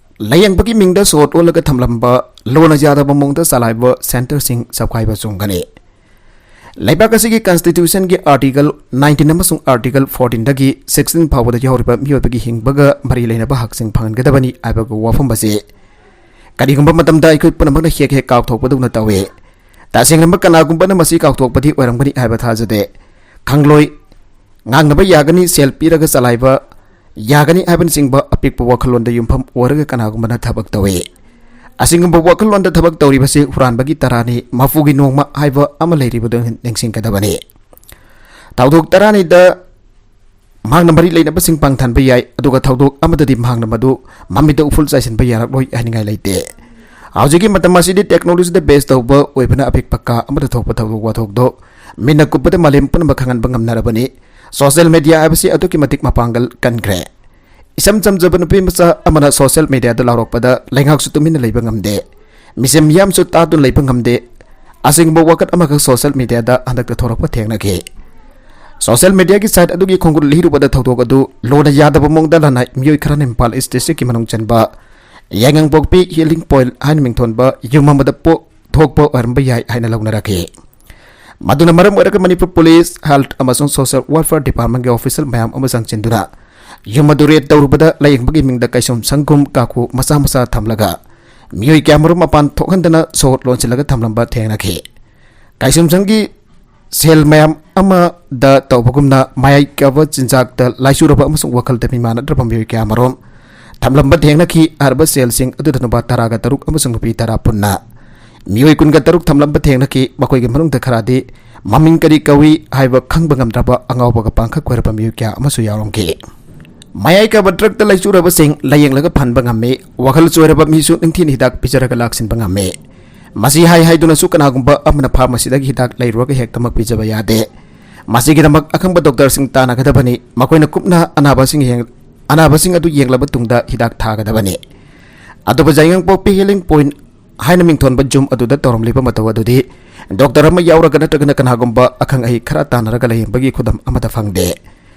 ꯂꯥꯌꯦꯡꯕꯒꯤ ꯃꯤꯡꯗ ꯁꯣꯠ ꯑꯣꯜꯂꯒ ꯊꯝꯂꯝꯕ, ꯂꯣꯅ ꯌꯥꯗꯕ ꯃꯑꯣꯡꯗ ꯆꯂꯥꯏꯕ ꯁꯦꯟꯇꯔꯁꯤꯡ ꯆꯞꯈꯥꯏꯕ ꯆꯨꯝꯒꯅꯤ꯫ ꯂꯩꯕꯥꯛ ꯑꯁꯤꯒꯤ ꯀꯟꯁꯇꯤꯇ꯭ꯌꯨꯁꯟꯒꯤ ꯑꯥꯔꯇꯤꯀꯜ ꯅꯥꯏꯟꯇꯤꯟ ꯑꯃꯁꯨꯡ ꯑꯥꯔꯇꯤꯀꯜ ꯐꯣꯔꯇꯤꯟꯗꯒꯤ ꯁꯤꯛꯁꯇꯤꯟ ꯐꯥꯎꯕꯗ ꯌꯥꯎꯔꯤꯕ ꯃꯤꯑꯣꯏꯕꯒꯤ ꯍꯤꯡꯕꯒ ꯃꯔꯤ ꯂꯩꯅꯕ ꯍꯛꯁꯤꯡ ꯐꯪꯍꯟꯒꯗꯕꯅꯤ ꯍꯥꯏꯕꯒꯤ ꯋꯥꯐꯝ ꯑꯁꯤ ꯀꯔꯤꯒꯨꯝꯕ ꯃꯇꯝꯗ ꯑꯩꯈꯣꯏ ꯄꯨꯝꯅꯃꯛꯅ ꯍꯦꯛ ꯍꯦꯛ ꯀꯥꯎꯊꯣꯛꯄꯗꯧꯅ ꯇꯧꯏ꯫ ꯇꯁꯦꯡꯅꯃꯛ ꯀꯅꯥꯒꯨꯝꯕꯅ ꯃꯁꯤ ꯀꯥꯎꯊꯣꯛꯄꯗꯤ ꯑꯣꯏꯔꯝꯒꯅꯤ ꯍꯥꯏꯕ ꯊꯥꯖꯗꯦ꯫ ꯈꯪꯂꯣꯏ, ꯉꯥꯡꯅꯕ ꯌꯥꯒꯅꯤ, ꯁꯦꯜ ꯄꯤꯔꯒ ꯆꯂꯥꯏꯕ ꯌꯥꯒꯅꯤ ꯍꯥꯏꯕꯅꯆꯤꯡꯕ ꯑꯄꯤꯛꯄ ꯋꯥꯈꯜꯂꯣꯟꯗ ꯌꯨꯝꯐꯝ ꯑꯣꯏꯔꯒ ꯀꯅꯥꯒꯨꯝꯕꯅ ꯊꯕꯛ ꯇꯧꯏ꯫ ꯑꯁꯤꯒꯨꯝꯕ ꯋꯥꯈꯜꯂꯣꯟꯗ ꯊꯕꯛ ꯇꯧꯔꯤꯕꯁꯤ ꯍꯨꯔꯥꯟꯕꯒꯤ ꯇꯔꯥꯅꯤ, ꯃꯄꯨꯒꯤ ꯅꯣꯡꯃ ꯍꯥꯏꯕ ꯑꯃ ꯂꯩꯔꯤꯕꯗꯨ ꯅꯤꯡꯁꯤꯡꯒꯗꯕꯅꯤ꯫ ꯊꯧꯗꯣꯛ ꯇꯔꯥꯅꯤꯗ ꯃꯍꯥꯛꯅ ꯃꯔꯤ ꯂꯩꯅꯕꯁꯤꯡ ꯄꯥꯡꯊꯍꯟꯕ ꯌꯥꯏ, ꯑꯗꯨꯒ ꯊꯧꯗꯣꯛ ꯑꯃꯗꯗꯤ ꯃꯍꯥꯛꯅ ꯃꯗꯨ ꯃꯃꯤꯠꯇ ꯎꯐꯨꯜ ꯆꯥꯏꯁꯤꯟꯕ ꯌꯥꯔꯛꯂꯣꯏ ꯍꯥꯏꯅꯤꯡꯉꯥꯏ ꯂꯩꯇꯦ꯫ ꯍꯧꯖꯤꯛꯀꯤ ꯃꯇꯝ ꯑꯁꯤꯗꯤ ꯇꯦꯛꯅꯣꯂꯣꯖꯤꯗ ꯕꯦꯁ ꯇꯧꯕ ꯑꯣꯏꯕꯅ ꯑꯄꯤꯛꯄ ꯀꯥ ꯑꯃꯗ ꯊꯣꯛꯄ ꯊꯧꯗꯣꯛ ꯋꯥꯊꯣꯛꯇꯣ ꯃꯤꯠꯅ ꯀꯨꯞꯄꯗ ꯃꯥꯂꯦꯝ ꯄꯨꯝꯅꯃꯛ ꯈꯪꯍꯟꯕ ꯉꯝꯅꯔꯕꯅꯤ꯫ ꯁꯣꯁꯤꯌꯦꯜ ꯃꯦꯗꯤꯌꯥ ꯍꯥꯏꯕꯁꯤ ꯑꯗꯨꯛꯀꯤ ꯃꯇꯤꯛ ꯃꯄꯥꯡꯒꯜ ꯀꯟꯈ꯭ꯔꯦ꯫ ꯏꯆꯝ ꯆꯝꯖꯕ ꯅꯨꯄꯤ ꯃꯆꯥ ꯑꯃꯅ ꯁꯣꯁꯤꯌꯦꯜ ꯃꯦꯗꯤꯌꯥꯗ ꯂꯥꯎꯔꯛꯄꯗ ꯂꯩꯉꯥꯛꯁꯨ ꯇꯨꯃꯤꯟꯅ ꯂꯩꯕ ꯉꯝꯗꯦ, ꯃꯤꯆꯝ ꯃꯤꯌꯥꯝꯁꯨ ꯇꯥꯗꯨꯅ ꯂꯩꯕ ꯉꯝꯗꯦ꯫ ꯑꯁꯤꯒꯨꯝꯕ ꯋꯥꯀꯠ ꯑꯃꯈꯛ ꯁꯣꯁꯤꯌꯦꯜ ꯃꯦꯗꯤꯌꯥꯗ ꯍꯟꯗꯛꯇ ꯊꯣꯔꯛꯄ ꯊꯦꯡꯅꯈꯤ꯫ ꯁꯣꯁꯤꯌꯦꯜ ꯃꯤꯗꯤꯌꯥꯒꯤ ꯁꯥꯏꯠ ꯑꯗꯨꯒꯤ ꯈꯣꯡꯒꯨꯜ ꯂꯤꯔꯨꯕꯗ ꯊꯧꯗꯣꯛ ꯑꯗꯨ ꯂꯣꯟꯅ ꯌꯥꯗꯕ ꯃꯑꯣꯡꯗ ꯂꯅꯥꯏ ꯃꯤꯑꯣꯏ ꯈꯔꯅ ꯏꯝꯐꯥꯜ ꯏꯁ ꯗꯤꯁꯇ꯭ꯔꯤꯛꯀꯤ ꯃꯅꯨꯡ ꯆꯟꯕ ꯌꯥꯏꯉꯪꯄꯣꯛꯄꯤ ꯍꯤꯂꯤꯡ ꯄꯣꯏꯟꯠ ꯍꯥꯏꯅ ꯃꯤꯡꯊꯣꯟꯕ ꯌꯨꯝ ꯑꯃꯗ ꯄꯣ-, ꯊꯣꯛꯄ ꯑꯣꯏꯔꯝꯕ ꯌꯥꯏ ꯍꯥꯏꯅ ꯂꯧꯅꯔꯛꯈꯤ꯫ ꯃꯗꯨꯅ ꯃꯔꯝ ꯑꯣꯏꯔꯒ ꯃꯅꯤꯄꯨꯔ ꯄꯨꯂꯤꯁ, ꯍꯦꯜꯊ ꯑꯃꯁꯨꯡ ꯁꯣꯁꯤꯌꯦꯜ ꯋꯦꯜꯐꯤꯌꯔ ꯗꯤꯄꯥꯔꯠꯃꯦꯟꯒꯤ ꯑꯣꯐꯤꯁꯤꯌꯦꯜ ꯃꯌꯥꯝ ꯑꯃ ꯆꯪꯁꯤꯟꯗꯨꯅ ꯌꯨꯝ ꯑꯗꯨ ꯔꯦꯗ ꯇꯧꯔꯨꯕꯗ ꯂꯥꯏꯌꯦꯡꯕꯒꯤ ꯃꯤꯡꯗ ꯀꯩꯁꯨꯝ ꯁꯪꯒꯨꯝ ꯀꯥꯈꯨ ꯃꯆꯥ ꯃꯆꯥ ꯊꯝꯂꯒ ꯃꯤꯑꯣꯏ ꯀꯌꯥꯃꯔꯨꯝ ꯃꯄꯥꯟ ꯊꯣꯛꯍꯟꯗꯅ ꯁꯣ ꯂꯣꯟꯁꯤꯜꯂꯒ ꯊꯝꯂꯝꯕ ꯊꯦꯡꯅꯈꯤ꯫ ꯀꯩꯁꯨꯝꯁꯪꯒꯤ ꯁꯦꯜ ꯃꯌꯥꯝ ꯑꯃꯗ ꯇꯧꯕꯒꯨꯝꯅ ꯃꯌꯥꯏ ꯀꯥꯕ ꯆꯤꯟꯖꯥꯛꯇ ꯂꯥꯏꯆꯨꯔꯕ ꯑꯃꯁꯨꯡ ꯋꯥꯈꯜꯗ ꯃꯤꯃꯥꯟꯅꯗ꯭ꯔꯕ ꯃꯤꯑꯣꯏ ꯀꯌꯥꯃꯔꯨꯝ ꯊꯝꯂꯝꯕ ꯊꯦꯡꯅꯈꯤ꯫ ꯍꯥꯏꯔꯤꯕ ꯁꯦꯜꯁꯤꯡ ꯑꯗꯨꯗ ꯅꯨꯄꯥ ꯇꯔꯥꯒ ꯇꯔꯨꯛ ꯑꯃꯁꯨꯡ ꯅꯨꯄꯤ ꯇꯔꯥ ꯄꯨꯟꯅ ꯃꯤꯑꯣꯏ ꯀꯨꯟꯒ ꯇꯔꯨꯛ ꯊꯝꯂꯝꯕ ꯊꯦꯡꯅꯈꯤ꯫ ꯃꯈꯣꯏꯒꯤ ꯃꯅꯨꯡꯗ ꯈꯔꯗꯤ ꯃꯃꯤꯡ ꯀꯔꯤ ꯀꯧꯏ ꯍꯥꯏꯕ ꯈꯪꯕ ꯉꯝꯗ꯭ꯔꯕ ꯑꯉꯥꯎꯕꯒ ꯄꯥꯡꯈꯛ ꯀꯣꯏꯔꯕ ꯃꯤꯑꯣꯏ ꯀꯌꯥ ꯑꯃꯁꯨ ꯌꯥꯎꯔꯝꯈꯤ꯫ ꯃꯌꯥꯏ ꯀꯥꯕ ꯗ꯭ꯔꯛꯇ ꯂꯥꯏꯆꯨꯔꯕꯁꯤꯡ ꯂꯥꯏꯌꯦꯡꯂꯒ ꯐꯍꯟꯕ ꯉꯝꯃꯤ꯫ ꯋꯥꯈꯜ ꯆꯣꯏꯔꯕ ꯃꯤꯁꯨ ꯅꯤꯡꯊꯤꯅ ꯍꯤꯗꯥꯛ ꯄꯤꯖꯔꯒ ꯂꯥꯛꯁꯤꯟꯕ ꯉꯝꯃꯤ꯫ ꯃꯁꯤ ꯍꯥꯏ ꯍꯥꯏꯗꯨꯅꯁꯨ ꯀꯅꯥꯒꯨꯝꯕ ꯑꯃꯅ ꯐꯥꯔꯃꯥꯁꯤꯗꯒꯤ ꯍꯤꯗꯥꯛ ꯂꯩꯔꯨꯔꯒ ꯍꯦꯛꯇꯃꯛ ꯄꯤꯖꯕ ꯌꯥꯗꯦ꯫ ꯃꯁꯤꯒꯤꯗꯃꯛ ꯑꯈꯪꯕ ꯗꯣꯛꯇꯔꯁꯤꯡ ꯇꯥꯟꯅꯒꯗꯕꯅꯤ꯫ ꯃꯈꯣꯏꯅ ꯀꯨꯞꯅ ꯑꯅꯥꯕꯁꯤꯡ ꯌꯦꯡ-, ꯑꯅꯥꯕꯁꯤꯡ ꯑꯗꯨ ꯌꯦꯡꯂꯕ ꯇꯨꯡꯗ ꯍꯤꯗꯥꯛ ꯊꯥꯒꯗꯕꯅꯤ꯫ ꯑꯗꯨꯕꯨ ꯌꯥꯏꯉꯪꯄꯣꯛꯄꯤ ꯍꯤꯂꯤꯡ ꯄꯣꯏꯟꯠ ꯍꯥꯏꯅ ꯃꯤꯡꯊꯣꯟꯕ ꯖꯤꯝ ꯑꯗꯨꯗ ꯇꯧꯔꯝꯂꯤꯕ ꯃꯇꯧ ꯑꯗꯨꯗꯤ ꯗꯣꯛꯇꯔ ꯑꯃ ꯌꯥꯎꯔꯒ ꯅꯠꯇ꯭ꯔꯒꯅ ꯀꯅꯥꯒꯨꯝꯕ ꯑꯈꯪ ꯑꯍꯩ ꯈꯔ ꯇꯥꯟꯅꯔꯒ ꯂꯥꯌꯦꯡꯕꯒꯤ ꯈꯨꯗꯝ ꯑꯃꯠꯇ ꯐꯪꯗꯦ꯫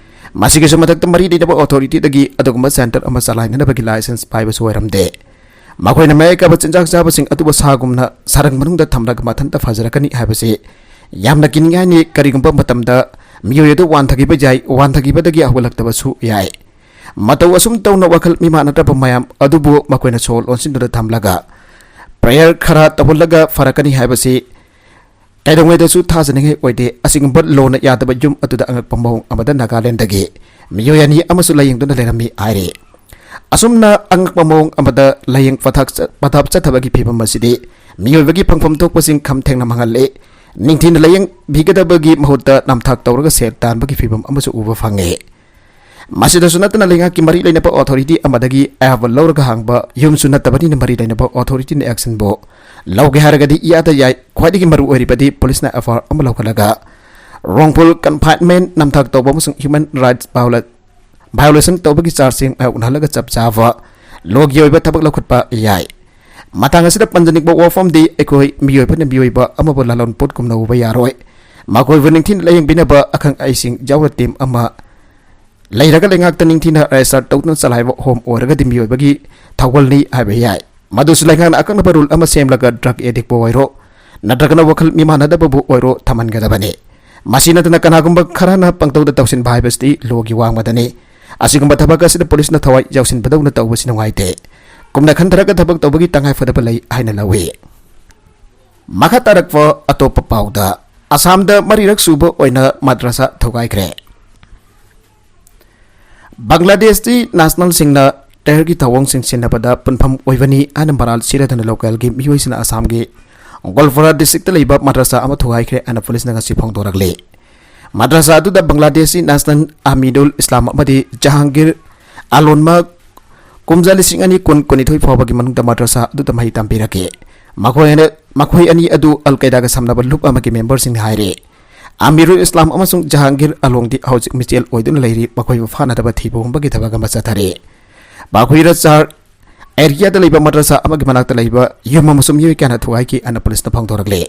ꯃꯁꯤꯒꯤꯁꯨ ꯃꯊꯛꯇ ꯃꯔꯤ ꯂꯩꯅꯕ ꯑꯣꯊꯣꯔꯤꯇꯤꯗꯒꯤ ꯑꯗꯨꯒꯨꯝꯕ ꯁꯦꯟꯇꯔ ꯑꯃ ꯆꯂꯥꯏꯅꯅꯕꯒꯤ ꯂꯥꯏꯁꯦꯟꯁ ꯄꯥꯏꯕꯁꯨ ꯑꯣꯏꯔꯝꯗꯦ꯫ ꯃꯈꯣꯏꯅ ꯃꯌꯥꯏ ꯀꯥꯕ ꯆꯤꯟꯖꯥꯛ ꯆꯥꯕꯁꯤꯡ ꯑꯗꯨꯕꯨ ꯁꯥꯒꯨꯝꯅ ꯁꯥꯔꯪ ꯃꯅꯨꯡꯗ ꯊꯝꯂꯒ ꯃꯊꯟꯇ ꯐꯖꯔꯛꯀꯅꯤ ꯍꯥꯏꯕꯁꯤ ꯌꯥꯝꯅ ꯀꯤꯅꯤꯡꯉꯥꯏꯅꯤ꯫ ꯀꯔꯤꯒꯨꯝꯕ ꯃꯇꯝꯗ ꯃꯤꯑꯣꯏ ꯑꯗꯨ ꯋꯥꯟꯊꯈꯤꯕ ꯌꯥꯏ, ꯋꯥꯟꯊꯈꯤꯕꯗꯒꯤ ꯍꯧꯒꯠꯂꯛꯇꯕꯁꯨ ꯌꯥꯏ꯫ ꯃꯇꯧ ꯑꯁꯨꯝ ꯇꯧꯅ ꯋꯥꯈꯜ ꯃꯤꯃꯥꯟꯅꯗ꯭ꯔꯕ ꯃꯌꯥꯝ ꯑꯗꯨꯕꯨ ꯃꯈꯣꯏꯅ ꯁꯣ ꯂꯣꯟꯁꯤꯟꯗꯨꯅ ꯊꯝꯂꯒ ꯄ꯭ꯔꯦꯌꯔ ꯈꯔ ꯇꯧꯍꯜꯂꯒ ꯐꯔꯛꯀꯅꯤ ꯍꯥꯏꯕꯁꯤ ꯀꯩꯗꯧꯉꯩꯗꯁꯨ ꯊꯥꯖꯅꯤꯡꯉꯥꯏ ꯑꯣꯏꯗꯦ꯫ ꯑꯁꯤꯒꯨꯝꯕ ꯂꯣꯟꯅ ꯌꯥꯗꯕ ꯌꯨꯝ ꯑꯗꯨꯗ ꯑꯉꯛꯄ ꯃꯑꯣꯡ ꯑꯃꯗ ꯅꯥꯒꯥꯂꯦꯟꯗꯒꯤ ꯃꯤꯑꯣꯏ ꯑꯅꯤ ꯑꯃꯁꯨ ꯂꯥꯌꯦꯡꯗꯨꯅ ꯂꯩꯔꯝꯃꯤ ꯍꯥꯏꯔꯤ꯫ ꯑꯁꯨꯝꯅ ꯑꯉꯛꯄ ꯃꯑꯣꯡ ꯑꯃꯗ ꯂꯥꯌꯦꯡ ꯄꯊꯥꯞ ꯆ-, ꯄꯊꯥꯞ ꯆꯠꯊꯕꯒꯤ ꯐꯤꯕꯝ ꯑꯁꯤꯗꯤ ꯃꯤꯑꯣꯏꯕꯒꯤ ꯐꯪꯐꯝ ꯊꯣꯛꯄꯁꯤꯡ ꯈꯝ ꯊꯦꯡꯅ ꯃꯥꯡꯍꯜꯂꯤ꯫ ꯅꯤꯡꯊꯤꯅ ꯂꯥꯌꯦꯡꯕꯤꯒꯗꯕꯒꯤ ꯃꯍꯨꯠꯇ ꯅꯝꯊꯥꯛ ꯇꯧꯔꯒ ꯁꯦꯜ ꯇꯥꯟꯕꯒꯤ ꯐꯤꯕꯝ ꯑꯃꯁꯨ ꯎꯕ ꯐꯪꯉꯤ꯫ ꯃꯁꯤꯗꯁꯨ ꯅꯠꯇꯅ ꯂꯩꯉꯥꯛꯀꯤ ꯃꯔꯤ ꯂꯩꯅꯕ ꯑꯣꯊꯣꯔꯤꯇꯤ ꯑꯃꯗꯒꯤ ꯑꯌꯥꯕ ꯂꯧꯔꯒ ꯍꯥꯡꯕ ꯌꯨꯝꯁꯨ ꯅꯠꯇꯕꯅꯤꯅ ꯃꯔꯤ ꯂꯩꯅꯕ ꯑꯣꯊꯣꯔꯤꯇꯤꯅ ꯑꯦꯛꯁꯟꯕꯨ ꯂꯧꯒꯦ ꯍꯥꯏꯔꯒꯗꯤ ꯏꯌꯥꯗ ꯌꯥꯏ꯫ ꯈ꯭ꯋꯥꯏꯗꯒꯤ ꯃꯔꯨ ꯑꯣꯏꯔꯤꯕꯗꯤ ꯄꯨꯂꯤꯁꯅ ꯑꯦꯐ ꯑꯥꯏ ꯑꯥꯔ ꯑꯃ ꯂꯧꯈꯠꯂꯒ wrongful confinement, ꯅꯝꯊꯥꯛ ꯇꯧꯕ ꯑꯃꯁꯨꯡ human rights viola-, violation ꯇꯧꯕꯒꯤ ꯆꯥꯔꯖꯁꯤꯡ ꯃꯥꯌꯣꯛꯅꯍꯜꯂꯒ ꯆꯞ ꯆꯥꯕ ꯂꯣꯒꯤ ꯑꯣꯏꯕ ꯊꯕꯛ ꯂꯧꯈꯠꯄ ꯌꯥꯏ꯫ ꯃꯇꯥꯡ ꯑꯁꯤꯗ ꯄꯟꯖꯅꯤꯡꯕ ꯋꯥꯐꯝꯗꯤ ꯑꯩꯈꯣꯏ ꯃꯤꯑꯣꯏꯕꯅ ꯃꯤꯑꯣꯏꯕ ꯑꯃꯕꯨ ꯂꯂꯣꯟ ꯄꯣꯠꯀꯨꯝꯅ ꯎꯕ ꯌꯥꯔꯣꯏ꯫ ꯃꯈꯣꯏꯕꯨ ꯅꯤꯡꯊꯤꯅ ꯂꯥꯌꯦꯡꯕꯤꯅꯕ ꯑꯈꯪ ꯑꯍꯩꯁꯤꯡ ꯌꯥꯎꯅ ꯇꯤꯝ ꯑꯃ ꯂꯩꯔꯒ ꯂꯩꯉꯥꯛꯇ ꯅꯤꯡꯊꯤꯅ ꯔꯦꯖꯤꯁꯇꯥꯔ ꯇꯧꯗꯨꯅ ꯆꯂꯥꯏꯕ ꯍꯣꯝ ꯑꯣꯏꯔꯒꯗꯤ ꯃꯤꯑꯣꯏꯕꯒꯤ ꯊꯧꯒꯜꯅꯤ ꯍꯥꯏꯕ ꯌꯥꯏ꯫ ꯃꯗꯨꯁꯨ ꯂꯩꯉꯥꯛꯅ ꯑꯀꯛꯅꯕ ꯔꯨꯜ ꯑꯃ ꯁꯦꯝꯂꯒ ꯗ꯭ꯔꯒ ꯑꯦꯗꯤꯛꯄꯨ ꯑꯣꯏꯔꯣ, ꯅꯠꯇ꯭ꯔꯒꯅ ꯋꯥꯈꯜ ꯃꯤꯃꯥꯟꯅꯗꯕꯕꯨ ꯑꯣꯏꯔꯣ ꯊꯝꯍꯟꯒꯗꯕꯅꯤ꯫ ꯃꯁꯤ ꯅꯠꯇꯅ ꯀꯅꯥꯒꯨꯝꯕ ꯈꯔꯅ ꯄꯪꯇꯧꯗ ꯇꯧꯁꯤꯟꯕ ꯍꯥꯏꯕꯁꯤꯗꯤ ꯂꯣꯒꯤ ꯋꯥꯡꯃꯗꯅꯤ꯫ ꯑꯁꯤꯒꯨꯝꯕ ꯊꯕꯛ ꯑꯁꯤꯗ ꯄꯨꯂꯤꯁꯅ ꯊꯋꯥꯏ ꯌꯥꯎꯁꯤꯟꯕꯗꯧꯅ ꯇꯧꯕꯁꯤ ꯅꯨꯡꯉꯥꯏꯇꯦ꯫ ꯀꯨꯝꯅ ꯈꯟꯊꯔꯒ ꯊꯕꯛ ꯇꯧꯕꯒꯤ ꯇꯉꯥꯏꯐꯗꯕ ꯂꯩ ꯍꯥꯏꯅ ꯂꯧꯏ꯫ ꯃꯈꯥ ꯇꯥꯔꯛꯄ ꯑꯇꯣꯞꯄ ꯄꯥꯎꯗ, ꯑꯁꯥꯝꯗ ꯃꯔꯤꯔꯛ ꯁꯨꯕ ꯑꯣꯏꯅ ꯃꯗ꯭ꯔꯁꯥ ꯊꯨꯒꯥꯏꯈ꯭ꯔꯦ꯫ ꯕꯪꯒ꯭ꯂꯥꯗꯦꯁꯇꯤ ꯅꯦꯁꯅꯦꯜꯁꯤꯡꯅ ꯇꯦꯔꯔꯒꯤ ꯊꯧꯑꯣꯡꯁꯤꯡ ꯁꯤꯟꯅꯕꯗ ꯄꯨꯟꯐꯝ ꯑꯣꯏꯕꯅꯤ ꯍꯥꯏꯅ ꯃꯔꯥꯜ ꯁꯤꯔꯗꯨꯅ ꯂꯣꯀꯦꯜꯒꯤ ꯃꯤꯑꯣꯏꯁꯤꯡꯅ ꯑꯁꯥꯝꯒꯤ ꯒꯣꯜꯄꯥꯔꯥ ꯗꯤꯁꯇ꯭ꯔꯤꯛꯇ ꯂꯩꯕ ꯃꯗ꯭ꯔꯁꯥ ꯑꯃ ꯊꯨꯒꯥꯏꯈ꯭ꯔꯦ ꯍꯥꯏꯅ ꯄꯨꯂꯤꯁꯅ ꯉꯁꯤ ꯐꯣꯡꯗꯣꯔꯛꯂꯤ꯫ ꯃꯗ꯭ꯔꯁꯥ ꯑꯗꯨꯗ ꯕꯪꯒ꯭ꯂꯥꯗꯦꯁꯤ ꯅꯦꯁꯅꯦꯜ ꯑꯃꯤꯅꯨꯜ ꯏꯁꯂꯥꯝ ꯑꯃꯗꯤ ꯖꯍꯥꯡꯒꯤꯔ ꯑꯂꯣꯟꯃꯛ ꯀꯨꯝꯖꯥ ꯂꯤꯁꯤꯡ ꯑꯅꯤ ꯀꯨꯟ ꯀꯨꯟꯅꯤꯊꯣꯏ ꯐꯥꯎꯕꯒꯤ ꯃꯅꯨꯡꯗ ꯃꯗ꯭ꯔꯁꯥ ꯑꯗꯨꯗ ꯃꯍꯩ ꯇꯝꯕꯤꯔꯛꯈꯤ꯫ ꯃꯈꯣꯏ ꯑꯅꯤ, ꯃꯈꯣꯏ ꯑꯅꯤ ꯑꯗꯨ ꯑꯜ ꯀꯥꯏꯗꯥꯒ ꯁꯝꯅꯕ ꯂꯨꯞ ꯑꯃꯒꯤ ꯃꯦꯝꯕꯔꯁꯤꯡꯅꯤ ꯍꯥꯏꯔꯤ꯫ ꯑꯃꯤꯔꯨꯜ ꯏꯁꯂꯥꯝ ꯑꯃꯁꯨꯡ ꯖꯍꯥꯡꯒꯤꯔ ꯑꯂꯣꯡꯗꯤ ꯍꯧꯖꯤꯛ ꯃꯤꯆꯦꯜ ꯑꯣꯏꯗꯨꯅ ꯂꯩꯔꯤ꯫ ꯃꯈꯣꯏꯕꯨ ꯐꯥꯅꯅꯕ ꯊꯤꯕ ꯍꯨꯝꯕꯒꯤ ꯊꯕꯛ ꯑꯃ ꯆꯠꯊꯔꯤ꯫ ꯕꯥꯈꯨꯏꯔ ꯆꯥꯔ ꯑꯦꯔꯤꯌꯥꯗ ꯂꯩꯕ ꯃꯗ꯭ꯔꯁꯥ ꯑꯃꯒꯤ ꯃꯅꯥꯛꯇ ꯂꯩꯕ ꯌꯨꯝ ꯑꯃꯁꯨ ꯃꯤꯑꯣꯏ ꯀꯌꯥꯅ ꯊꯨꯒꯥꯏꯈꯤ ꯍꯥꯏꯅ ꯄꯨꯂꯤꯁꯅ ꯐꯣꯡꯗꯣꯔꯛꯂꯤ꯫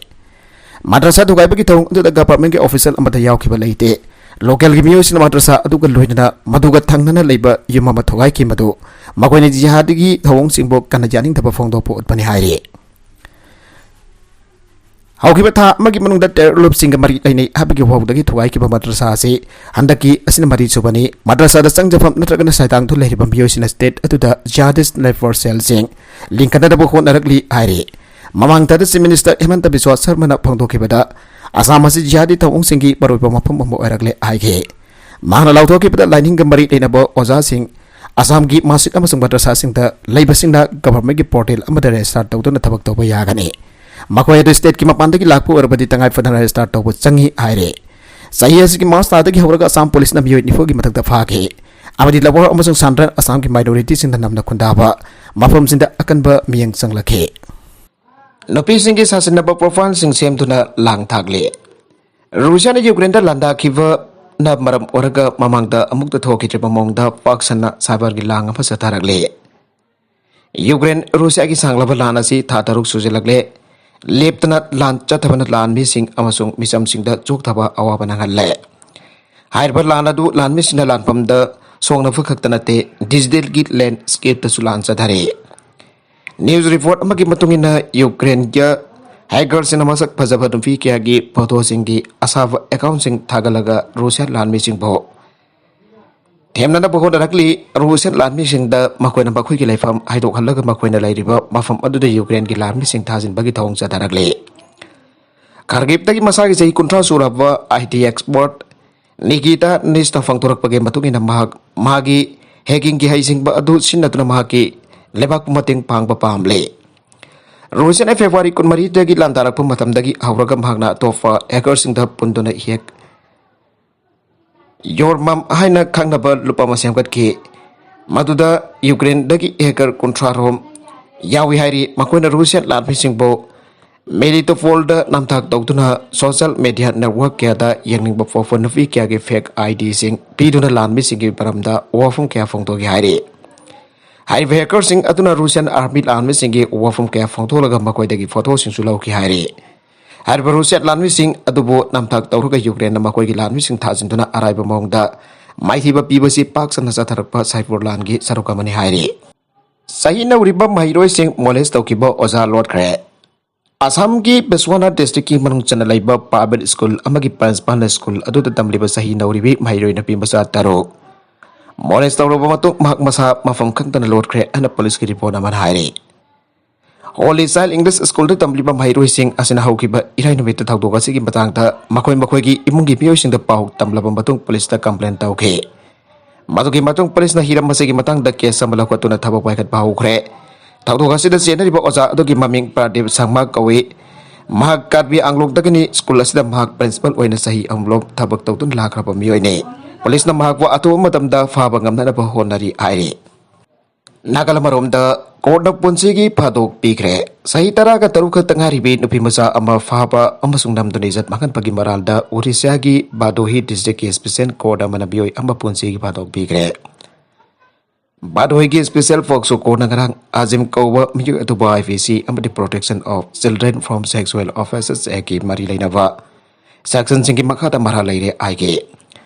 ꯃꯗ꯭ꯔꯁꯥ ꯊꯨꯒꯥꯏꯕꯒꯤ ꯊꯧꯑꯣꯡ ꯑꯗꯨꯗ ꯒꯚꯔꯟꯃꯦꯟꯠꯀꯤ ꯑꯣꯐꯤꯁꯤꯌꯦꯜ ꯑꯃꯠꯇ ꯌꯥꯎꯈꯤꯕ ꯂꯩꯇꯦ꯫ ꯂꯣꯀꯦꯜꯒꯤ ꯃꯤꯑꯣꯏꯁꯤꯡꯅ ꯃꯗ꯭ꯔꯁꯥ ꯑꯗꯨꯒ ꯂꯣꯏꯅꯅ ꯃꯗꯨꯒ ꯊꯪꯅꯅ ꯂꯩꯕ ꯌꯨꯝ ꯑꯃ ꯊꯨꯒꯥꯏꯈꯤ, ꯃꯗꯨ ꯃꯈꯣꯏꯅ ꯖꯤꯍꯥꯗꯤꯒꯤ ꯊꯧꯑꯣꯡꯁꯤꯡꯕꯨ ꯀꯟꯅ ꯌꯥꯅꯤꯡꯗꯕ ꯐꯣꯡꯗꯣꯛꯄ ꯎꯠꯄꯅꯤ ꯍꯥꯏꯔꯤ꯫ ꯍꯧꯈꯤꯕ ꯊꯥ ꯑꯃꯒꯤ ꯃꯅꯨꯡꯗ ꯇꯦꯔꯣꯔ ꯂꯨꯞꯁꯤꯡꯒ ꯃꯔꯤ ꯂꯩꯅꯩ ꯍꯥꯏꯕꯒꯤ ꯋꯥꯍꯧꯗꯒꯤ ꯊꯨꯒꯥꯏꯈꯤꯕ ꯃꯗ꯭ꯔꯁꯥ ꯑꯁꯤ ꯍꯟꯗꯛꯀꯤ ꯑꯁꯤꯅ ꯃꯔꯤ ꯁꯨꯕꯅꯤ꯫ ꯃꯗ꯭ꯔꯁꯥꯗ ꯆꯪꯖꯐꯝ ꯅꯠꯇ꯭ꯔꯒꯅ ꯁꯥꯏꯗꯥꯡꯗꯨ ꯂꯩꯔꯤꯕ ꯃꯤꯑꯣꯏꯁꯤꯡꯅ ꯁ꯭ꯇꯦꯠ ꯑꯗꯨꯗ ꯖꯤꯍꯥꯗꯤꯁ ꯂꯦꯕꯔ ꯁꯦꯜꯁꯤꯡ ꯂꯤꯡꯈꯠꯅꯅꯕ ꯍꯣꯠꯅꯔꯛꯂꯤ ꯍꯥꯏꯔꯤ꯫ ꯃꯃꯥꯡ ꯊꯥꯗ ꯆꯤꯐ ꯃꯤꯅꯤꯁꯇꯔ ꯍꯤꯃꯟꯇ ꯕꯤꯁ꯭ꯋꯥ ꯁꯔꯃꯅ ꯐꯣꯡꯗꯣꯛꯈꯤꯕꯗ ꯑꯁꯥꯝ ꯑꯁꯤ ꯖꯤꯍꯥꯗꯤ ꯊꯧꯑꯣꯡꯁꯤꯡꯒꯤ ꯃꯔꯨꯑꯣꯏꯕ ꯃꯐꯝ ꯑꯃ ꯑꯣꯏꯔꯛꯂꯦ ꯍꯥꯏꯈꯤ꯫ ꯃꯍꯥꯛꯅ ꯂꯥꯎꯊꯣꯛꯈꯤꯕꯗ ꯂꯥꯏꯅꯤꯡꯒ ꯃꯔꯤ ꯂꯩꯅꯕ ꯑꯣꯖꯥꯁꯤꯡ ꯑꯁꯥꯝꯒꯤ ꯃꯁꯖꯤꯗ ꯑꯃꯁꯨꯡ ꯃꯗ꯭ꯔꯁꯥꯁꯤꯡꯗ ꯂꯩꯕꯁꯤꯡꯅ ꯒꯚꯔꯟꯃꯦꯟꯠꯀꯤ ꯄꯣꯔꯇꯦꯜ ꯑꯃꯗ ꯔꯦꯖꯤꯁꯇꯥꯔ ꯇꯧꯗꯨꯅ ꯊꯕꯛ ꯇꯧꯕ ꯌꯥꯒꯅꯤ꯫ ꯃꯈꯣꯏ ꯑꯗꯨ ꯁ꯭ꯇꯦꯠꯀꯤ ꯃꯄꯥꯟꯗꯒꯤ ꯂꯥꯛꯄ ꯑꯣꯏꯔꯕꯗꯤ ꯇꯉꯥꯏ ꯐꯗꯅ ꯔꯦꯖꯤꯁꯇꯥꯔ ꯇꯧꯕ ꯆꯪꯏ ꯍꯥꯏꯔꯦ꯫ ꯆꯍꯤ ꯑꯁꯤꯒꯤ ꯃꯥꯔꯆ ꯊꯥꯗꯒꯤ ꯍꯧꯔꯒ ꯑꯁꯥꯝ ꯄꯨꯂꯤꯁꯅ ꯃꯤꯑꯣꯏ ꯅꯤꯐꯨꯒꯤ ꯃꯊꯛꯇ ꯐꯥꯈꯤ ꯑꯃꯗꯤ ꯂꯋꯥꯔ ꯑꯃꯁꯨꯡ ꯁꯥꯟꯇ꯭ꯔꯦꯜ ꯑꯁꯥꯝꯒꯤ ꯃꯥꯏꯅꯣꯔꯤꯇꯤꯁꯤꯡꯗ ꯅꯝꯅ ꯈꯨꯟꯗꯥꯕ ꯃꯐꯝꯁꯤꯡꯗ ꯑꯀꯟꯕ ꯃꯤꯠꯌꯦꯡ ꯆꯪꯂꯛꯈꯤ꯫ ꯅꯨꯄꯤꯁꯤꯡꯒꯤ ꯁꯥꯁꯤꯟꯅꯕ ꯄ꯭ꯔꯣꯐꯥꯏꯜꯁꯤꯡ ꯁꯦꯝꯗꯨꯅ ꯂꯥꯡ ꯊꯥꯛꯂꯤ꯫ ꯔꯨꯁꯤꯌꯥꯅ ꯌꯨꯀ꯭ꯔꯦꯟꯗ ꯂꯥꯟꯗꯥꯈꯤꯕꯅ ꯃꯔꯝ ꯑꯣꯏꯔꯒ ꯃꯃꯥꯡꯗ ꯑꯃꯨꯛꯇ ꯊꯣꯛꯈꯤꯗ꯭ꯔꯤꯕ ꯃꯑꯣꯡꯗ ꯄꯥꯛ ꯁꯟꯅ ꯁꯥꯏꯕꯔꯒꯤ ꯂꯥꯡ ꯑꯃ ꯆꯠꯊꯔꯛꯂꯤ꯫ ꯌꯨꯀ꯭ꯔꯦꯟ ꯔꯨꯁꯤꯌꯥꯒꯤ ꯁꯥꯡꯂꯕ ꯂꯥꯟ ꯑꯁꯤ ꯊꯥ ꯇꯔꯨꯛ ꯁꯨꯖꯤꯜꯂꯛꯂꯦ꯫ ꯂꯦꯞꯇꯅ ꯂꯥꯟ ꯆꯠꯊꯕꯅ ꯂꯥꯟꯃꯤꯁꯤꯡ ꯑꯃꯁꯨꯡ ꯃꯤꯆꯝꯁꯤꯡꯗ ꯆꯣꯛꯊꯕ ꯑꯋꯥꯕ ꯅꯪꯍꯜꯂꯦ꯫ ꯍꯥꯏꯔꯤꯕ ꯂꯥꯟ ꯑꯗꯨ ꯂꯥꯟꯃꯤꯁꯤꯡꯅ ꯂꯥꯟꯐꯝꯗ ꯁꯣꯛꯅꯕ ꯈꯛꯇ ꯅꯠꯇꯦ, ꯗꯤꯖꯤꯇꯦꯜꯒꯤ ꯂꯦꯟꯁ꯭ꯀꯦꯞꯇꯁꯨ ꯂꯥꯟ ꯆꯠꯊꯔꯤ꯫ ꯅ꯭ꯌꯨꯁ ꯔꯤꯄꯣꯔꯠ ꯑꯃꯒꯤ ꯃꯇꯨꯡ ꯏꯟꯅ, ꯌꯨꯀ꯭ꯔꯦꯟꯒꯤ ꯍꯦꯀꯔꯁꯤꯡꯅ ꯃꯁꯛ ꯐꯖꯕ ꯅꯨꯄꯤ ꯀꯌꯥꯒꯤ ꯐꯣꯇꯣꯁꯤꯡꯒꯤ ꯑꯁꯥꯕ ꯑꯦꯀꯥꯎꯟꯁꯤꯡ ꯊꯥꯒꯠꯂꯒ ꯔꯨꯁꯤꯌꯥ ꯂꯥꯟꯃꯤꯁꯤꯡꯕꯨ ꯊꯦꯝꯅꯅꯕ ꯍꯣꯠꯅꯔꯛꯂꯤ꯫ ꯔꯨꯁꯤꯌꯥ ꯂꯥꯟꯃꯤꯁꯤꯡꯗ ꯃꯈꯣꯏꯅ ꯃꯈꯣꯏꯒꯤ ꯂꯩꯐꯝ ꯍꯥꯏꯗꯣꯛꯍꯜꯂꯒ ꯃꯈꯣꯏꯅ ꯂꯩꯔꯤꯕ ꯃꯐꯝ ꯑꯗꯨꯗ ꯌꯨꯀ꯭ꯔꯦꯟꯒꯤ ꯂꯥꯟꯃꯤꯁꯤꯡ ꯊꯥꯖꯤꯟꯕꯒꯤ ꯊꯧꯑꯣꯡ ꯆꯠꯊꯔꯛꯂꯤ꯫ ꯈꯥꯔꯒꯤꯞꯇꯒꯤ ꯃꯁꯥꯒꯤ ꯆꯍꯤ ꯀꯨꯟꯊ꯭ꯔꯥ ꯁꯨꯔꯕ ꯑꯥꯏ ꯇꯤ ꯑꯦꯛꯁꯄꯔꯠ ꯅꯤꯀꯤꯇꯥ ꯅꯤꯁꯅ ꯐꯣꯡꯗꯣꯔꯛꯄꯒꯤ ꯃꯇꯨꯡ ꯏꯟꯅ, ꯃꯍꯥꯛ ꯃꯥꯒꯤ ꯍꯦꯀꯤꯡꯒꯤ ꯍꯩꯁꯤꯡꯕ ꯑꯗꯨ ꯁꯤꯖꯤꯟꯅꯗꯨꯅ ꯃꯍꯥꯛꯀꯤ ꯂꯩꯕꯥꯛꯄꯨ ꯃꯇꯦꯡ ꯄꯥꯡꯕ ꯄꯥꯝꯂꯤ꯫ ꯔꯨꯁꯤꯌꯥꯅ ꯐꯦꯕ꯭ꯔꯨꯋꯥꯔꯤ ꯀꯨꯟꯃꯔꯤꯗꯒꯤ ꯂꯥꯟꯗꯥꯔꯛꯄ ꯃꯇꯝꯗꯒꯤ ꯍꯧꯔꯒ ꯃꯍꯥꯛꯅ ꯑꯇꯣꯞꯄ ꯍꯦꯀꯔꯁꯤꯡꯗ ꯄꯨꯟꯗꯨꯅ ꯍꯦꯛ ꯌꯣꯔꯃꯝ ꯍꯥꯏꯅ ꯈꯪꯅꯕ ꯂꯨꯞ ꯑꯃ ꯁꯦꯝꯒꯠꯈꯤ꯫ ꯃꯗꯨꯗ ꯌꯨꯀ꯭ꯔꯦꯟꯗꯒꯤ ꯍꯦꯀꯔ ꯀꯨꯟꯊ꯭ꯔꯥ ꯔꯣꯝ ꯌꯥꯎꯏ ꯍꯥꯏꯔꯤ꯫ ꯃꯈꯣꯏꯅ ꯔꯨꯁꯤꯌꯥ ꯂꯥꯟꯃꯤꯁꯤꯡꯕꯨ ꯃꯦꯔꯤꯇꯣꯄꯣꯜꯗ ꯅꯝꯊꯥꯛ ꯇꯧꯗꯨꯅ ꯁꯣꯁꯤꯌꯦꯜ ꯃꯦꯗꯤꯌꯥ ꯅꯦꯠꯋꯥꯔꯛ ꯀꯌꯥꯗ ꯌꯦꯡꯅꯤꯡꯕ ꯄꯣꯛꯄ ꯅꯨꯄꯤ ꯀꯌꯥꯒꯤ ꯐꯦꯛ ꯑꯥꯏ ꯗꯤꯁꯤꯡ ꯄꯤꯗꯨꯅ ꯂꯥꯟꯃꯤꯁꯤꯡꯒꯤ ꯃꯔꯝꯗ ꯋꯥꯐꯝ ꯀꯌꯥ ꯐꯣꯡꯗꯣꯛꯏ ꯍꯥꯏꯔꯤ꯫ ꯍꯥꯏꯔꯤꯕ ꯍꯦꯀꯔꯁꯤꯡ ꯑꯗꯨꯅ ꯔꯨꯁꯤꯌꯥꯟ ꯑꯥꯔꯃꯤ ꯂꯥꯟꯃꯤꯁꯤꯡꯒꯤ ꯋꯥꯐꯝ ꯀꯌꯥ ꯐꯣꯡꯗꯣꯛꯂꯒ ꯃꯈꯣꯏꯗꯒꯤ ꯐꯣꯇꯣꯁꯤꯡꯁꯨ ꯂꯧꯈꯤ ꯍꯥꯏꯔꯤ꯫ ꯍꯥꯏꯔꯤꯕ ꯔꯨꯁꯤꯌꯥ ꯂꯥꯟꯃꯤꯁꯤꯡ ꯑꯗꯨꯕꯨ ꯅꯝꯊꯥꯛ ꯇꯧꯔꯒ ꯌꯨꯀ꯭ꯔꯦꯟꯅ ꯃꯈꯣꯏꯒꯤ ꯂꯥꯟꯃꯤꯁꯤꯡ ꯊꯥꯖꯤꯟꯗꯨꯅ ꯑꯔꯥꯏꯕ ꯃꯑꯣꯡꯗ ꯃꯥꯏꯊꯤꯕ ꯄꯤꯕꯁꯤ ꯄꯥꯛ ꯁꯟꯅ ꯆꯠꯊꯔꯛꯄ ꯁꯥꯏꯕꯔ ꯂꯥꯟꯒꯤ ꯁꯔꯨꯛ ꯑꯃꯅꯤ ꯍꯥꯏꯔꯤ꯫ ꯆꯍꯤ ꯅꯧꯔꯤꯕ ꯃꯍꯩꯔꯣꯏꯁꯤꯡ ꯃꯣꯂꯦꯁ ꯇꯧꯈꯤꯕ ꯑꯣꯖꯥ ꯂꯣꯠꯈ꯭ꯔꯦ꯫ ꯑꯁꯥꯝꯒꯤ ꯕꯤꯁ꯭ꯋꯥꯅꯥꯊ ꯗꯤꯁꯇ꯭ꯔꯤꯛꯀꯤ ꯃꯅꯨꯡ ꯆꯟꯅ ꯂꯩꯕ ꯄ꯭ꯔꯥꯏꯚꯦꯠ ꯁ꯭ꯀꯨꯜ ꯑꯃꯒꯤ ꯄ꯭ꯔꯤꯟꯁꯤꯄꯥꯜꯅ ꯁ꯭ꯀꯨꯜ ꯑꯗꯨꯗ ꯇꯝꯂꯤꯕ ꯆꯍꯤ ꯅꯧꯔꯤꯕꯤ ꯃꯍꯩꯔꯣꯏ ꯅꯨꯄꯤ ꯃꯆꯥ ꯇꯔꯨꯛ ꯃꯣꯂꯦꯁ ꯇꯧꯔꯕ ꯃꯇꯨꯡ ꯃꯍꯥꯛ ꯃꯁꯥ ꯃꯐꯝ ꯈꯪꯗꯅ ꯂꯣꯠꯈ꯭ꯔꯦ ꯍꯥꯏꯅ ꯄꯨꯂꯤꯁꯀꯤ ꯔꯤꯄꯣꯔꯠ ꯑꯃꯅ ꯍꯥꯏꯔꯤ꯫ ꯍꯣꯂꯤ ꯆꯥꯏꯜ ꯏꯪꯂꯤꯁ ꯁ꯭ꯀꯨꯜꯗ ꯇꯝꯂꯤꯕ ꯃꯍꯩꯔꯣꯏꯁꯤꯡ ꯑꯁꯤꯅ ꯍꯧꯈꯤꯕ ꯏꯔꯥꯏ ꯅꯨꯃꯤꯠꯇ ꯊꯧꯗꯣꯛ ꯑꯁꯤꯒꯤ ꯃꯇꯥꯡꯗ ꯃꯈꯣꯏ ꯃꯈꯣꯏꯒꯤ ꯏꯃꯨꯡꯒꯤ ꯃꯤꯑꯣꯏꯁꯤꯡꯗ ꯄꯥꯎ ꯇꯝꯂꯕ ꯃꯇꯨꯡ ꯄꯨꯂꯤꯁꯇ ꯀꯝꯄ꯭ꯂꯦꯟ ꯇꯧꯈꯤ꯫ ꯃꯗꯨꯒꯤ ꯃꯇꯨꯡ ꯄꯨꯂꯤꯁꯅ ꯍꯤꯔꯝ ꯑꯁꯤꯒꯤ ꯃꯇꯥꯡꯗ ꯀꯦꯁ ꯑꯃ ꯂꯧꯈꯠꯇꯨꯅ ꯊꯕꯛ ꯄꯥꯏꯈꯠꯄ ꯍꯧꯈ꯭ꯔꯦ꯫ ꯊꯧꯗꯣꯛ ꯑꯁꯤꯗ ꯆꯦꯟꯅꯔꯤꯕ ꯑꯣꯖꯥ ꯑꯗꯨꯒꯤ ꯃꯃꯤꯡ ꯄ꯭ꯔꯗꯤꯞ ꯁꯪꯃꯥ ꯀꯧꯏ꯫ ꯃꯍꯥꯛ ꯀꯥꯔꯕꯤ ꯑꯪꯂꯣꯡꯗꯒꯤꯅꯤ꯫ ꯁ꯭ꯀꯨꯜ ꯑꯁꯤꯗ ꯃꯍꯥꯛ ꯄ꯭ꯔꯤꯟꯁꯤꯄꯥꯜ ꯑꯣꯏꯅ ꯆꯍꯤ ꯑꯍꯨꯝꯂꯣꯝ ꯊꯕꯛ ꯇꯧꯗꯨꯅ ꯂꯥꯛꯈ꯭ꯔꯕ ꯃꯤꯑꯣꯏꯅꯤ꯫ ꯄꯨꯂꯤꯁꯅ ꯃꯍꯥꯛꯄꯨ ꯑꯊꯨꯕ ꯃꯇꯝꯗ ꯐꯥꯕ ꯉꯝꯅꯅꯕ ꯍꯣꯠꯅꯔꯤ ꯍꯥꯏꯔꯤ꯫ ꯅꯥꯒꯥꯂꯦꯟ ꯑꯃꯔꯣꯝꯗ ꯀꯣꯔꯠꯅ ꯄꯨꯟꯁꯤꯒꯤ ꯐꯥꯗꯣꯛ ꯄꯤꯈ꯭ꯔꯦ꯫ ꯆꯍꯤ ꯇꯔꯥꯒ ꯇꯔꯨꯛ ꯈꯛꯇ ꯉꯥꯏꯔꯤꯕꯤ ꯅꯨꯄꯤ ꯃꯆꯥ ꯑꯃ ꯐꯥꯕ ꯑꯃꯁꯨꯡ ꯅꯝꯗꯨꯅ ꯏꯖꯠ ꯃꯥꯡꯍꯟꯕꯒꯤ ꯃꯔꯥꯜꯗ ꯑꯣꯔꯤꯁꯥꯒꯤ ꯕꯥꯗꯣꯍꯤ ꯗꯤꯁꯇ꯭ꯔꯤꯛꯀꯤ ꯁ꯭ꯄꯦꯁꯦꯜ ꯀꯣꯔꯠ ꯑꯃꯅ ꯃꯤꯑꯣꯏ ꯑꯃ ꯄꯨꯟꯁꯤꯒꯤ ꯐꯥꯗꯣꯛ ꯄꯤꯈ꯭ꯔꯦ꯫ ꯚꯥꯗꯣꯏꯒꯤ Special ꯄꯣꯛꯁꯣ ꯀꯣꯔꯠꯅ ꯉꯔꯥꯡ ꯑꯖꯤꯝ ꯀꯧꯕ ꯃꯤꯑꯣꯏ ꯑꯗꯨꯕꯨ I P C ꯑꯃꯗꯤ Protection of Children from Sexual Offences Actꯀꯤ ꯃꯔꯤ ꯂꯩꯅꯕ ꯁꯦꯛꯁꯟꯁꯤꯡꯒꯤ ꯃꯈꯥꯗ ꯃꯔꯥꯜ ꯂꯩꯔꯦ ꯍꯥꯏꯈꯤ꯫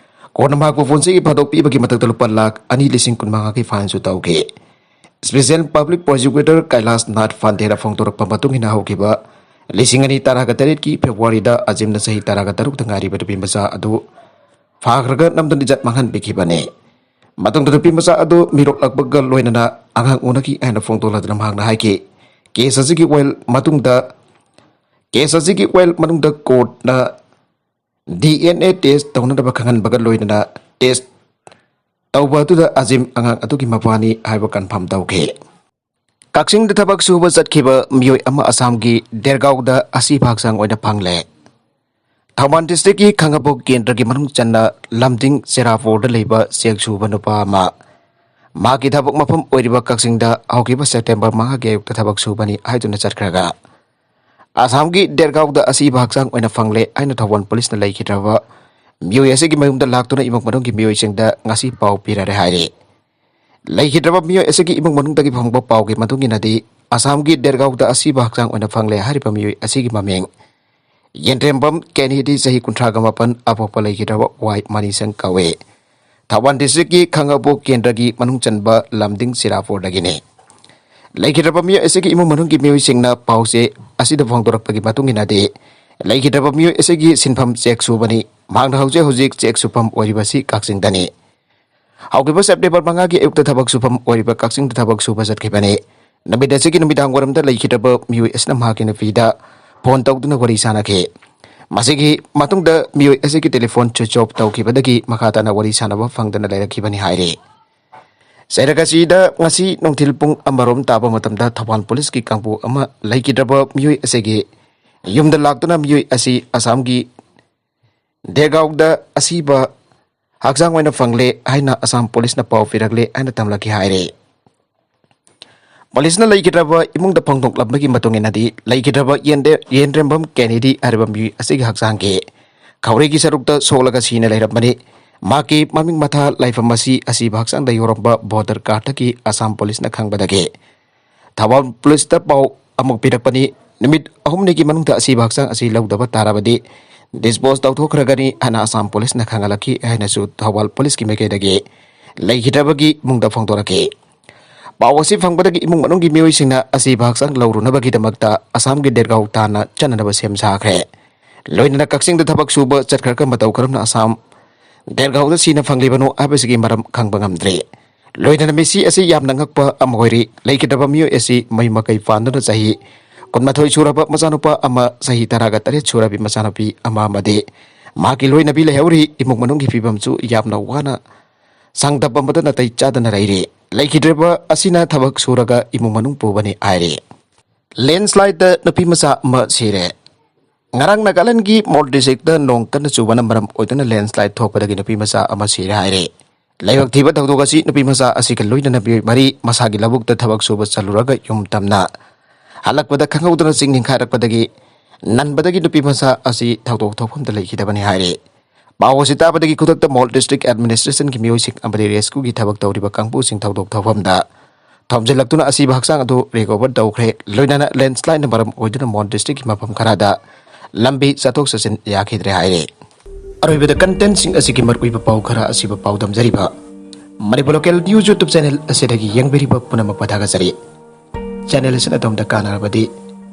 ꯀꯣꯔꯠꯅ ꯃꯍꯥꯛꯄꯨ ꯄꯨꯟꯁꯤꯒꯤ ꯐꯥꯗꯣꯛ ꯄꯤꯕꯒꯤ ꯃꯊꯛꯇ ꯂꯨꯄꯥ ꯂꯥꯈ ꯑꯅꯤ ꯂꯤꯁꯤꯡ ꯀꯨꯟ ꯃꯉꯥꯒꯤ ꯐꯥꯏꯟꯁꯨ ꯇꯧꯈꯤ꯫ Special Public Prosecutor ꯀꯩꯂꯥꯁ ꯅꯥꯊ ꯐꯟꯇꯦꯅ ꯐꯣꯡꯗꯣꯔꯛꯄ ꯃꯇꯨꯡ ꯏꯟꯅ, ꯍꯧꯈꯤꯕ ꯂꯤꯁꯤꯡ ꯑꯅꯤ ꯇꯔꯥꯒ ꯇꯔꯦꯠꯀꯤ ꯐꯦꯕ꯭ꯔꯨꯋꯥꯔꯤꯗ ꯑꯖꯤꯝꯅ ꯆꯍꯤ ꯇꯔꯥꯒ ꯇꯔꯨꯛꯇ ꯉꯥꯏꯔꯤꯕ ꯅꯨꯄꯤ ꯃꯆꯥ ꯑꯗꯨ ꯐꯥꯈ꯭ꯔꯒ ꯅꯝꯗꯅ ꯏꯖꯠ ꯃꯥꯡꯍꯟꯕꯤꯈꯤꯕꯅꯤ꯫ ꯃꯇꯨꯡꯗ ꯅꯨꯄꯤ ꯃꯆꯥ ꯑꯗꯨ ꯃꯤꯔꯣꯠꯂꯛꯄꯒ ꯂꯣꯏꯅꯅ ꯑꯉꯥꯡ ꯎꯅꯈꯤ ꯍꯥꯏꯅ ꯐꯣꯡꯗꯣꯛꯂꯗꯨꯅ ꯃꯍꯥꯛꯅ ꯍꯥꯏꯈꯤ, ꯀꯦꯁ ꯑꯁꯤꯒꯤ ꯋꯥꯌꯦꯜ ꯃꯇꯨꯡꯗ, ꯀꯦꯁ ꯑꯁꯤꯒꯤ ꯋꯥꯌꯦꯜ ꯃꯅꯨꯡꯗ ꯀꯣꯔꯠꯅ D N A test ꯇꯧꯅꯅꯕ ꯈꯪꯍꯟꯕꯒ ꯂꯣꯏꯅꯅ test ꯇꯧꯕ ꯑꯗꯨꯗ ꯑꯖꯤꯝ ꯑꯉꯥꯡ ꯑꯗꯨꯒꯤ ꯃꯄꯥꯅꯤ ꯍꯥꯏꯕ confirm ꯇꯧꯈꯤ꯫ ꯀꯛꯆꯤꯡꯗ ꯊꯕꯛ ꯁꯨꯕ ꯆꯠꯈꯤꯕ ꯃꯤꯑꯣꯏ ꯑꯃ ꯑꯁꯥꯝꯒꯤ ꯗꯦꯔꯒꯥꯎꯗ ꯑꯁꯤꯕ ꯍꯛꯆꯥꯡ ꯑꯣꯏꯅ ꯐꯪꯂꯦ꯫ ꯊꯧꯕꯥꯜ districtꯀꯤ ꯈꯥꯉꯕꯣꯛ ꯀꯦꯟꯗ꯭ꯔꯒꯤ ꯃꯅꯨꯡ ꯆꯟꯅ ꯂꯝꯗꯤꯡ ꯆꯦꯔꯥꯄꯨꯔꯗ ꯂꯩꯕ ꯆꯦꯛ ꯁꯨꯕ ꯅꯨꯄꯥ ꯑꯃ ꯃꯍꯥꯛꯀꯤ ꯊꯕꯛ ꯃꯐꯝ ꯑꯣꯏꯔꯤꯕ ꯀꯛꯆꯤꯡꯗ ꯍꯧꯈꯤꯕ ꯁꯦꯞꯇꯦꯝꯕꯔ ꯃꯉꯥꯒꯤ ꯑꯌꯨꯛꯇ ꯊꯕꯛ ꯁꯨꯕꯅꯤ ꯍꯥꯏꯗꯨꯅ ꯆꯠꯈ꯭ꯔꯒ ꯑꯁꯥꯝꯒꯤ ꯗꯦꯔꯒꯥꯎꯗ ꯑꯁꯤꯕ ꯍꯛꯆꯥꯡ ꯑꯣꯏꯅ ꯐꯪꯂꯦ ꯍꯥꯏꯅ ꯊꯧꯕꯥꯜ ꯄꯨꯂꯤꯁꯅ ꯂꯩꯈꯤꯗ꯭ꯔꯕ ꯃꯤꯑꯣꯏ ꯑꯁꯤꯒꯤ ꯃꯌꯨꯝꯗ ꯂꯥꯛꯇꯨꯅ ꯏꯃꯨꯡ ꯃꯅꯨꯡꯒꯤ ꯃꯤꯑꯣꯏꯁꯤꯡꯗ ꯉꯁꯤ ꯄꯥꯎ ꯄꯤꯔꯔꯦ ꯍꯥꯏꯔꯤ꯫ ꯂꯩꯈꯤꯗ꯭ꯔꯕ ꯃꯤꯑꯣꯏ ꯑꯁꯤꯒꯤ ꯏꯃꯨꯡ ꯃꯅꯨꯡꯗꯒꯤ ꯐꯪꯕ ꯄꯥꯎꯒꯤ ꯃꯇꯨꯡ ꯏꯟꯅꯗꯤ, ꯑꯁꯥꯝꯒꯤ ꯗꯦꯔꯒꯥꯎꯗ ꯑꯁꯤꯕ ꯍꯛꯆꯥꯡ ꯑꯣꯏꯅ ꯐꯪꯂꯦ ꯍꯥꯏꯔꯤꯕ ꯃꯤꯑꯣꯏ ꯑꯁꯤꯒꯤ ꯃꯃꯤꯡ ꯌꯦꯟꯗ꯭ꯔꯦꯝꯕꯝ ꯀꯦꯅꯦꯗꯤ, ꯆꯍꯤ ꯀꯨꯟꯊ꯭ꯔꯥꯒ ꯃꯥꯄꯟ, ꯑꯄꯣꯛꯄ ꯂꯩꯈꯤꯗ꯭ꯔꯕ ꯋꯥꯏ ꯃꯅꯤꯁꯪ ꯀꯧꯏ꯫ ꯊꯧꯕꯥꯜ districtꯀꯤ ꯈꯥꯉꯕꯣꯛ ꯀꯦꯟꯗ꯭ꯔꯒꯤ ꯃꯅꯨꯡ ꯆꯟꯕ ꯂꯝꯗꯤꯡ ꯆꯦꯔꯥꯄꯨꯔꯗꯒꯤꯅꯤ꯫ ꯂꯩꯈꯤꯗ꯭ꯔꯕ ꯃꯤꯑꯣꯏ ꯑꯁꯤꯒꯤ ꯏꯃꯨꯡ ꯃꯅꯨꯡꯒꯤ ꯃꯤꯑꯣꯏꯁꯤꯡꯅ ꯄꯥꯎꯁꯦ ꯑꯁꯤꯗ ꯐꯣꯡꯗꯣꯔꯛꯄꯒꯤ ꯃꯇꯨꯡ ꯏꯟꯅꯗꯤ, ꯂꯩꯈꯤꯗ꯭ꯔꯕ ꯃꯤꯑꯣꯏ ꯑꯁꯤꯒꯤ ꯁꯤꯟꯐꯝ ꯆꯦꯛ ꯁꯨꯕꯅꯤ꯫ ꯃꯍꯥꯛꯅ ꯍꯧꯖꯤꯛ ꯍꯧꯖꯤꯛ ꯆꯦꯛ ꯁꯨꯐꯝ ꯑꯣꯏꯔꯤꯕꯁꯤ ꯀꯛꯆꯤꯡꯗꯅꯤ꯫ ꯍꯧꯈꯤꯕ ꯁꯦꯞꯇꯦꯝꯕꯔ ꯃꯉꯥꯒꯤ ꯑꯌꯨꯛꯇ ꯊꯕꯛ ꯁꯨꯐꯝ ꯑꯣꯏꯔꯤꯕ ꯀꯛꯆꯤꯡꯗ ꯊꯕꯛ ꯁꯨꯕ ꯆꯠꯈꯤꯕꯅꯤ꯫ ꯅꯨꯃꯤꯠ ꯑꯁꯤꯒꯤ ꯅꯨꯃꯤꯗꯥꯡ ꯋꯥꯏꯔꯝꯗ ꯂꯩꯈꯤꯗ꯭ꯔꯕ ꯃꯤꯑꯣꯏ ꯑꯁꯤꯅ ꯃꯍꯥꯛꯀꯤ ꯅꯨꯄꯤꯗ ꯐꯣꯟ ꯇꯧꯗꯨꯅ ꯋꯥꯔꯤ ꯁꯥꯅꯈꯤ꯫ ꯃꯁꯤꯒꯤ ꯃꯇꯨꯡꯗ ꯃꯤꯑꯣꯏ ꯑꯁꯤꯒꯤ ꯇꯦꯂꯤꯐꯣꯟ switch off ꯇꯧꯈꯤꯕꯗꯒꯤ ꯃꯈꯥ ꯇꯥꯅ ꯋꯥꯔꯤ ꯁꯥꯅꯕ ꯐꯪꯗꯅ ꯂꯩꯔꯛꯈꯤꯕꯅꯤ ꯍꯥꯏꯔꯤ꯫ ꯆꯩꯔꯛ ꯑꯁꯤꯗ ꯉꯁꯤ ꯅꯨꯡꯊꯤꯜ ꯄꯨꯡ ꯑꯃꯔꯣꯝ ꯇꯥꯕ ꯃꯇꯝꯗ ꯊꯧꯕꯥꯜ ꯄꯨꯂꯤꯁꯀꯤ ꯀꯥꯡꯕꯨ ꯑꯃ ꯂꯩꯈꯤꯗ꯭ꯔꯕ ꯃꯤꯑꯣꯏ ꯑꯁꯤꯒꯤ ꯌꯨꯝꯗ ꯂꯥꯛꯇꯨꯅ ꯃꯤꯑꯣꯏ ꯑꯁꯤ ꯑꯁꯥꯝꯒꯤ ꯗꯦꯔꯒꯥꯎꯗ ꯑꯁꯤꯕ ꯍꯛꯆꯥꯡ ꯑꯣꯏꯅ ꯐꯪꯂꯦ ꯍꯥꯏꯅ ꯑꯁꯥꯝ ꯄꯨꯂꯤꯁꯅ ꯄꯥꯎ ꯄꯤꯔꯛꯂꯦ ꯍꯥꯏꯅ ꯇꯝꯂꯛꯈꯤ ꯍꯥꯏꯔꯦ꯫ ꯄꯨꯂꯤꯁꯅ ꯂꯩꯈꯤꯗ꯭ꯔꯕ ꯏꯃꯨꯡꯗ ꯐꯣꯡꯗꯣꯛꯂꯝꯕꯒꯤ ꯃꯇꯨꯡ ꯏꯟꯅꯗꯤ, ꯂꯩꯈꯤꯗ꯭ꯔꯕ ꯌꯦꯟꯗꯦ-, ꯌꯦꯟꯗ꯭ꯔꯦꯝꯕꯝ ꯀꯦꯅꯦꯗꯤ ꯍꯥꯏꯔꯤꯕ ꯃꯤꯑꯣꯏ ꯑꯁꯤꯒꯤ ꯍꯛꯆꯥꯡꯒꯤ ꯈꯧꯔꯤꯒꯤ ꯁꯔꯨꯛꯇ ꯁꯣꯛꯂꯒ ꯁꯤꯅ ꯂꯩꯔꯝꯕꯅꯤ꯫ ꯃꯍꯥꯛꯀꯤ ꯃꯃꯤꯡ ꯃꯊꯥ ꯂꯩꯐꯝ ꯑꯁꯤ ꯑꯁꯤꯕ ꯍꯛꯆꯥꯡꯗ ꯌꯧꯔꯝꯕ ꯕꯣꯔꯗꯔ ꯒꯥꯔꯗꯇꯒꯤ ꯑꯁꯥꯝ ꯄꯨꯂꯤꯁꯅ ꯈꯪꯕꯗꯒꯤ ꯊꯧꯕꯥꯜ ꯄꯨꯂꯤꯁꯇ ꯄꯥꯎ ꯑꯃꯨꯛ ꯄꯤꯔꯛꯄꯅꯤ꯫ ꯅꯨꯃꯤꯠ ꯑꯍꯨꯝꯅꯤꯒꯤ ꯃꯅꯨꯡꯗ ꯑꯁꯤꯕ ꯍꯛꯆꯥꯡ ꯑꯁꯤ ꯂꯧꯗꯕ ꯇꯥꯔꯕꯗꯤ ꯗꯤꯁꯄꯣꯖ ꯇꯧꯊꯣꯛꯈ꯭ꯔꯒꯅꯤ ꯍꯥꯏꯅ ꯑꯁꯥꯝ ꯄꯨꯂꯤꯁꯅ ꯈꯪꯍꯜꯂꯛꯈꯤ ꯍꯥꯏꯅꯁꯨ ꯊꯧꯕꯥꯜ ꯄꯨꯂꯤꯁꯀꯤ ꯃꯥꯏꯀꯩꯗꯒꯤ ꯂꯩꯈꯤꯗ꯭ꯔꯕꯒꯤ ꯏꯃꯨꯡꯗ ꯐꯣꯡꯗꯣꯔꯛꯈꯤ꯫ ꯄꯥꯎ ꯑꯁꯤ ꯐꯪꯕꯗꯒꯤ ꯏꯃꯨꯡ ꯃꯅꯨꯡꯒꯤ ꯃꯤꯑꯣꯏꯁꯤꯡꯅ ꯑꯁꯤꯕ ꯍꯛꯆꯥꯡ ꯂꯧꯔꯨꯅꯕꯒꯤꯗꯃꯛꯇ ꯑꯁꯥꯝꯒꯤ ꯗꯦꯔꯒꯥꯎ ꯇꯥꯟꯅ ꯆꯠꯅꯅꯕ ꯁꯦꯝ ꯁꯥꯈ꯭ꯔꯦ꯫ ꯂꯣꯏꯅꯅ ꯀꯛꯆꯤꯡꯗ ꯊꯕꯛ ꯁꯨꯕ ꯆꯠꯈ꯭ꯔꯒ ꯃꯇꯧ ꯀꯔꯝꯅ ꯑꯁꯥꯝ ꯗꯦꯔꯒꯥꯎꯗ ꯁꯤꯅ ꯐꯪꯂꯤꯕꯅꯣ ꯍꯥꯏꯕꯁꯤꯒꯤ ꯃꯔꯝ ꯈꯪꯕ ꯉꯝꯗ꯭ꯔꯤ꯫ ꯂꯣꯏꯅꯅ ꯃꯤꯁꯤ ꯑꯁꯤ ꯌꯥꯝꯅ ꯉꯛꯄ ꯑꯃ ꯑꯣꯏꯔꯤ꯫ ꯂꯩꯈꯤꯗ꯭ꯔꯕ ꯃꯤꯑꯣꯏ ꯑꯁꯤ ꯃꯌꯨꯝ ꯃꯀꯩ ꯄꯥꯟꯗꯨꯅ ꯆꯍꯤ ꯀꯨꯟꯃꯥꯊꯣꯏ ꯁꯨꯔꯕ ꯃꯆꯥꯅꯨꯄꯥ ꯑꯃ, ꯆꯍꯤ ꯇꯔꯥꯒ ꯇꯔꯦꯠ ꯁꯨꯔꯕꯤ ꯃꯆꯥꯅꯨꯄꯤ ꯑꯃ ꯑꯃꯗꯤ ꯃꯍꯥꯛꯀꯤ ꯂꯣꯏꯅꯕꯤ ꯂꯩꯍꯧꯔꯤ꯫ ꯏꯃꯨꯡ ꯃꯅꯨꯡꯒꯤ ꯐꯤꯕꯝꯁꯨ ꯌꯥꯝꯅ ꯋꯥꯅ ꯁꯥꯡꯗꯕ ꯑꯃꯗ ꯅꯥꯇꯩ ꯆꯥꯗꯅ ꯂꯩꯔꯤ꯫ ꯂꯩꯈꯤꯗ꯭ꯔꯕ ꯑꯁꯤꯅ ꯊꯕꯛ ꯁꯨꯔꯒ ꯏꯃꯨꯡ ꯃꯅꯨꯡ ꯄꯨꯕꯅꯤ ꯍꯥꯏꯔꯤ꯫ ꯂꯦꯟꯁ꯭ꯂꯥꯏꯗꯇ ꯅꯨꯄꯤ ꯃꯆꯥ ꯑꯃ ꯁꯤꯔꯦ꯫ ꯉꯔꯥꯡ ꯅꯥꯒꯥꯂꯦꯟꯒꯤ ꯃꯣꯜ ꯗꯤꯁꯇ꯭ꯔꯤꯛꯇ ꯅꯣꯡ ꯀꯟꯅ ꯆꯨꯕꯅ ꯃꯔꯝ ꯑꯣꯏꯗꯨꯅ ꯂꯦꯟꯁ꯭ꯂꯥꯏꯗ ꯊꯣꯛꯄꯗꯒꯤ ꯅꯨꯄꯤ ꯃꯆꯥ ꯑꯃ ꯁꯤꯔꯦ ꯍꯥꯏꯔꯦ꯫ ꯂꯥꯏꯕꯛ ꯊꯤꯕ ꯊꯧꯗꯣꯛ ꯑꯁꯤ ꯅꯨꯄꯤ ꯃꯆꯥ ꯑꯁꯤꯒ ꯂꯣꯏꯅꯅ ꯃꯤꯑꯣꯏ ꯃꯔꯤ ꯃꯁꯥꯒꯤ ꯂꯧꯕꯨꯛꯇ ꯊꯕꯛ ꯁꯨꯕ ꯆꯠꯂꯨꯔꯒ ꯌꯨꯝ ꯇꯝꯅ ꯍꯜꯂꯛꯄꯗ ꯈꯪꯍꯧꯗꯅ ꯆꯤꯡ ꯅꯤꯡꯈꯥꯏꯔꯛꯄꯗꯒꯤ ꯅꯟꯕꯗꯒꯤ ꯅꯨꯄꯤ ꯃꯆꯥ ꯑꯁꯤ ꯊꯧꯗꯣꯛ ꯊꯣꯛꯐꯝꯗ ꯂꯩꯈꯤꯗꯕꯅꯤ ꯍꯥꯏꯔꯦ꯫ ꯄꯥꯎ ꯑꯁꯤ ꯇꯥꯕꯗꯒꯤ ꯈꯨꯗꯛꯇ ꯃꯣꯜ ꯗꯤꯁꯇ꯭ꯔꯤꯛ ꯑꯦꯗꯃꯤꯅꯤꯁꯇ꯭ꯔꯦꯁꯟꯒꯤ ꯃꯤꯑꯣꯏꯁꯤꯡ ꯑꯃꯗꯤ ꯔꯦꯁꯀ꯭ꯌꯨꯒꯤ ꯊꯕꯛ ꯇꯧꯔꯤꯕ ꯀꯥꯡꯕꯨꯁꯤꯡ ꯊꯧꯗꯣꯛ ꯊꯣꯛꯐꯝꯗ ꯊꯣꯝꯖꯤꯜꯂꯛꯇꯨꯅ ꯑꯁꯤꯕ ꯍꯛꯆꯥꯡ ꯑꯗꯨ ꯔꯤꯀꯣꯚꯔ ꯇꯧꯈ꯭ꯔꯦ꯫ ꯂꯣꯏꯅꯅ ꯂꯦꯟꯁ꯭ꯂꯥꯏꯗꯅ ꯃꯔꯝ ꯑꯣꯏꯗꯨꯅ ꯃꯣꯜ ꯗꯤꯁꯇ꯭ꯔꯤꯛꯀꯤ ꯃꯐꯝ ꯈꯔꯗ ꯂꯝꯕꯤ ꯆꯠꯊꯣꯛ ꯆꯠꯁꯤꯟ ꯌꯥꯈꯤꯗ꯭ꯔꯦ ꯍꯥꯏꯔꯦ꯫ ꯑꯔꯣꯏꯕꯗ ꯀꯟꯇꯦꯟꯁꯤꯡ ꯑꯁꯤꯒꯤ ꯃꯔꯨꯑꯣꯏꯕ ꯄꯥꯎ ꯈꯔ ꯑꯁꯤꯕꯨ ꯄꯥꯎꯗꯝꯖꯔꯤꯕ Manipur local news YouTube channel ꯑꯁꯤꯗꯒꯤ ꯌꯦꯡꯕꯤꯔꯤꯕ ꯄꯨꯝꯅꯃꯛꯄꯨ ꯊꯥꯒꯠꯆꯔꯤ꯫ ꯆꯦꯅꯦꯜ ꯑꯁꯤꯅ ꯑꯗꯣꯝꯗ ꯀꯥꯟꯅꯔꯕꯗꯤ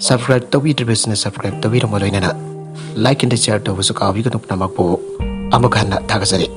ꯁꯕꯁꯀ꯭ꯔꯥꯏꯕ ꯇꯧꯕꯤꯗ꯭ꯔꯤꯕꯁꯤꯡꯅ ꯁꯕꯁꯀ꯭ꯔꯥꯏꯕ ꯇꯧꯕꯤꯔꯝꯕ ꯂꯣꯏꯅꯅ ꯂꯥꯏꯛ ꯑꯦꯟ ꯁꯤꯌꯔ ꯇꯧꯕꯁꯨ ꯀꯥꯎꯕꯤꯒꯅꯨ꯫ ꯄꯨꯝꯅꯃꯛꯄꯨ ꯑꯃꯨꯛ ꯍꯟꯅ ꯊꯥꯒꯠꯆꯔꯤ꯫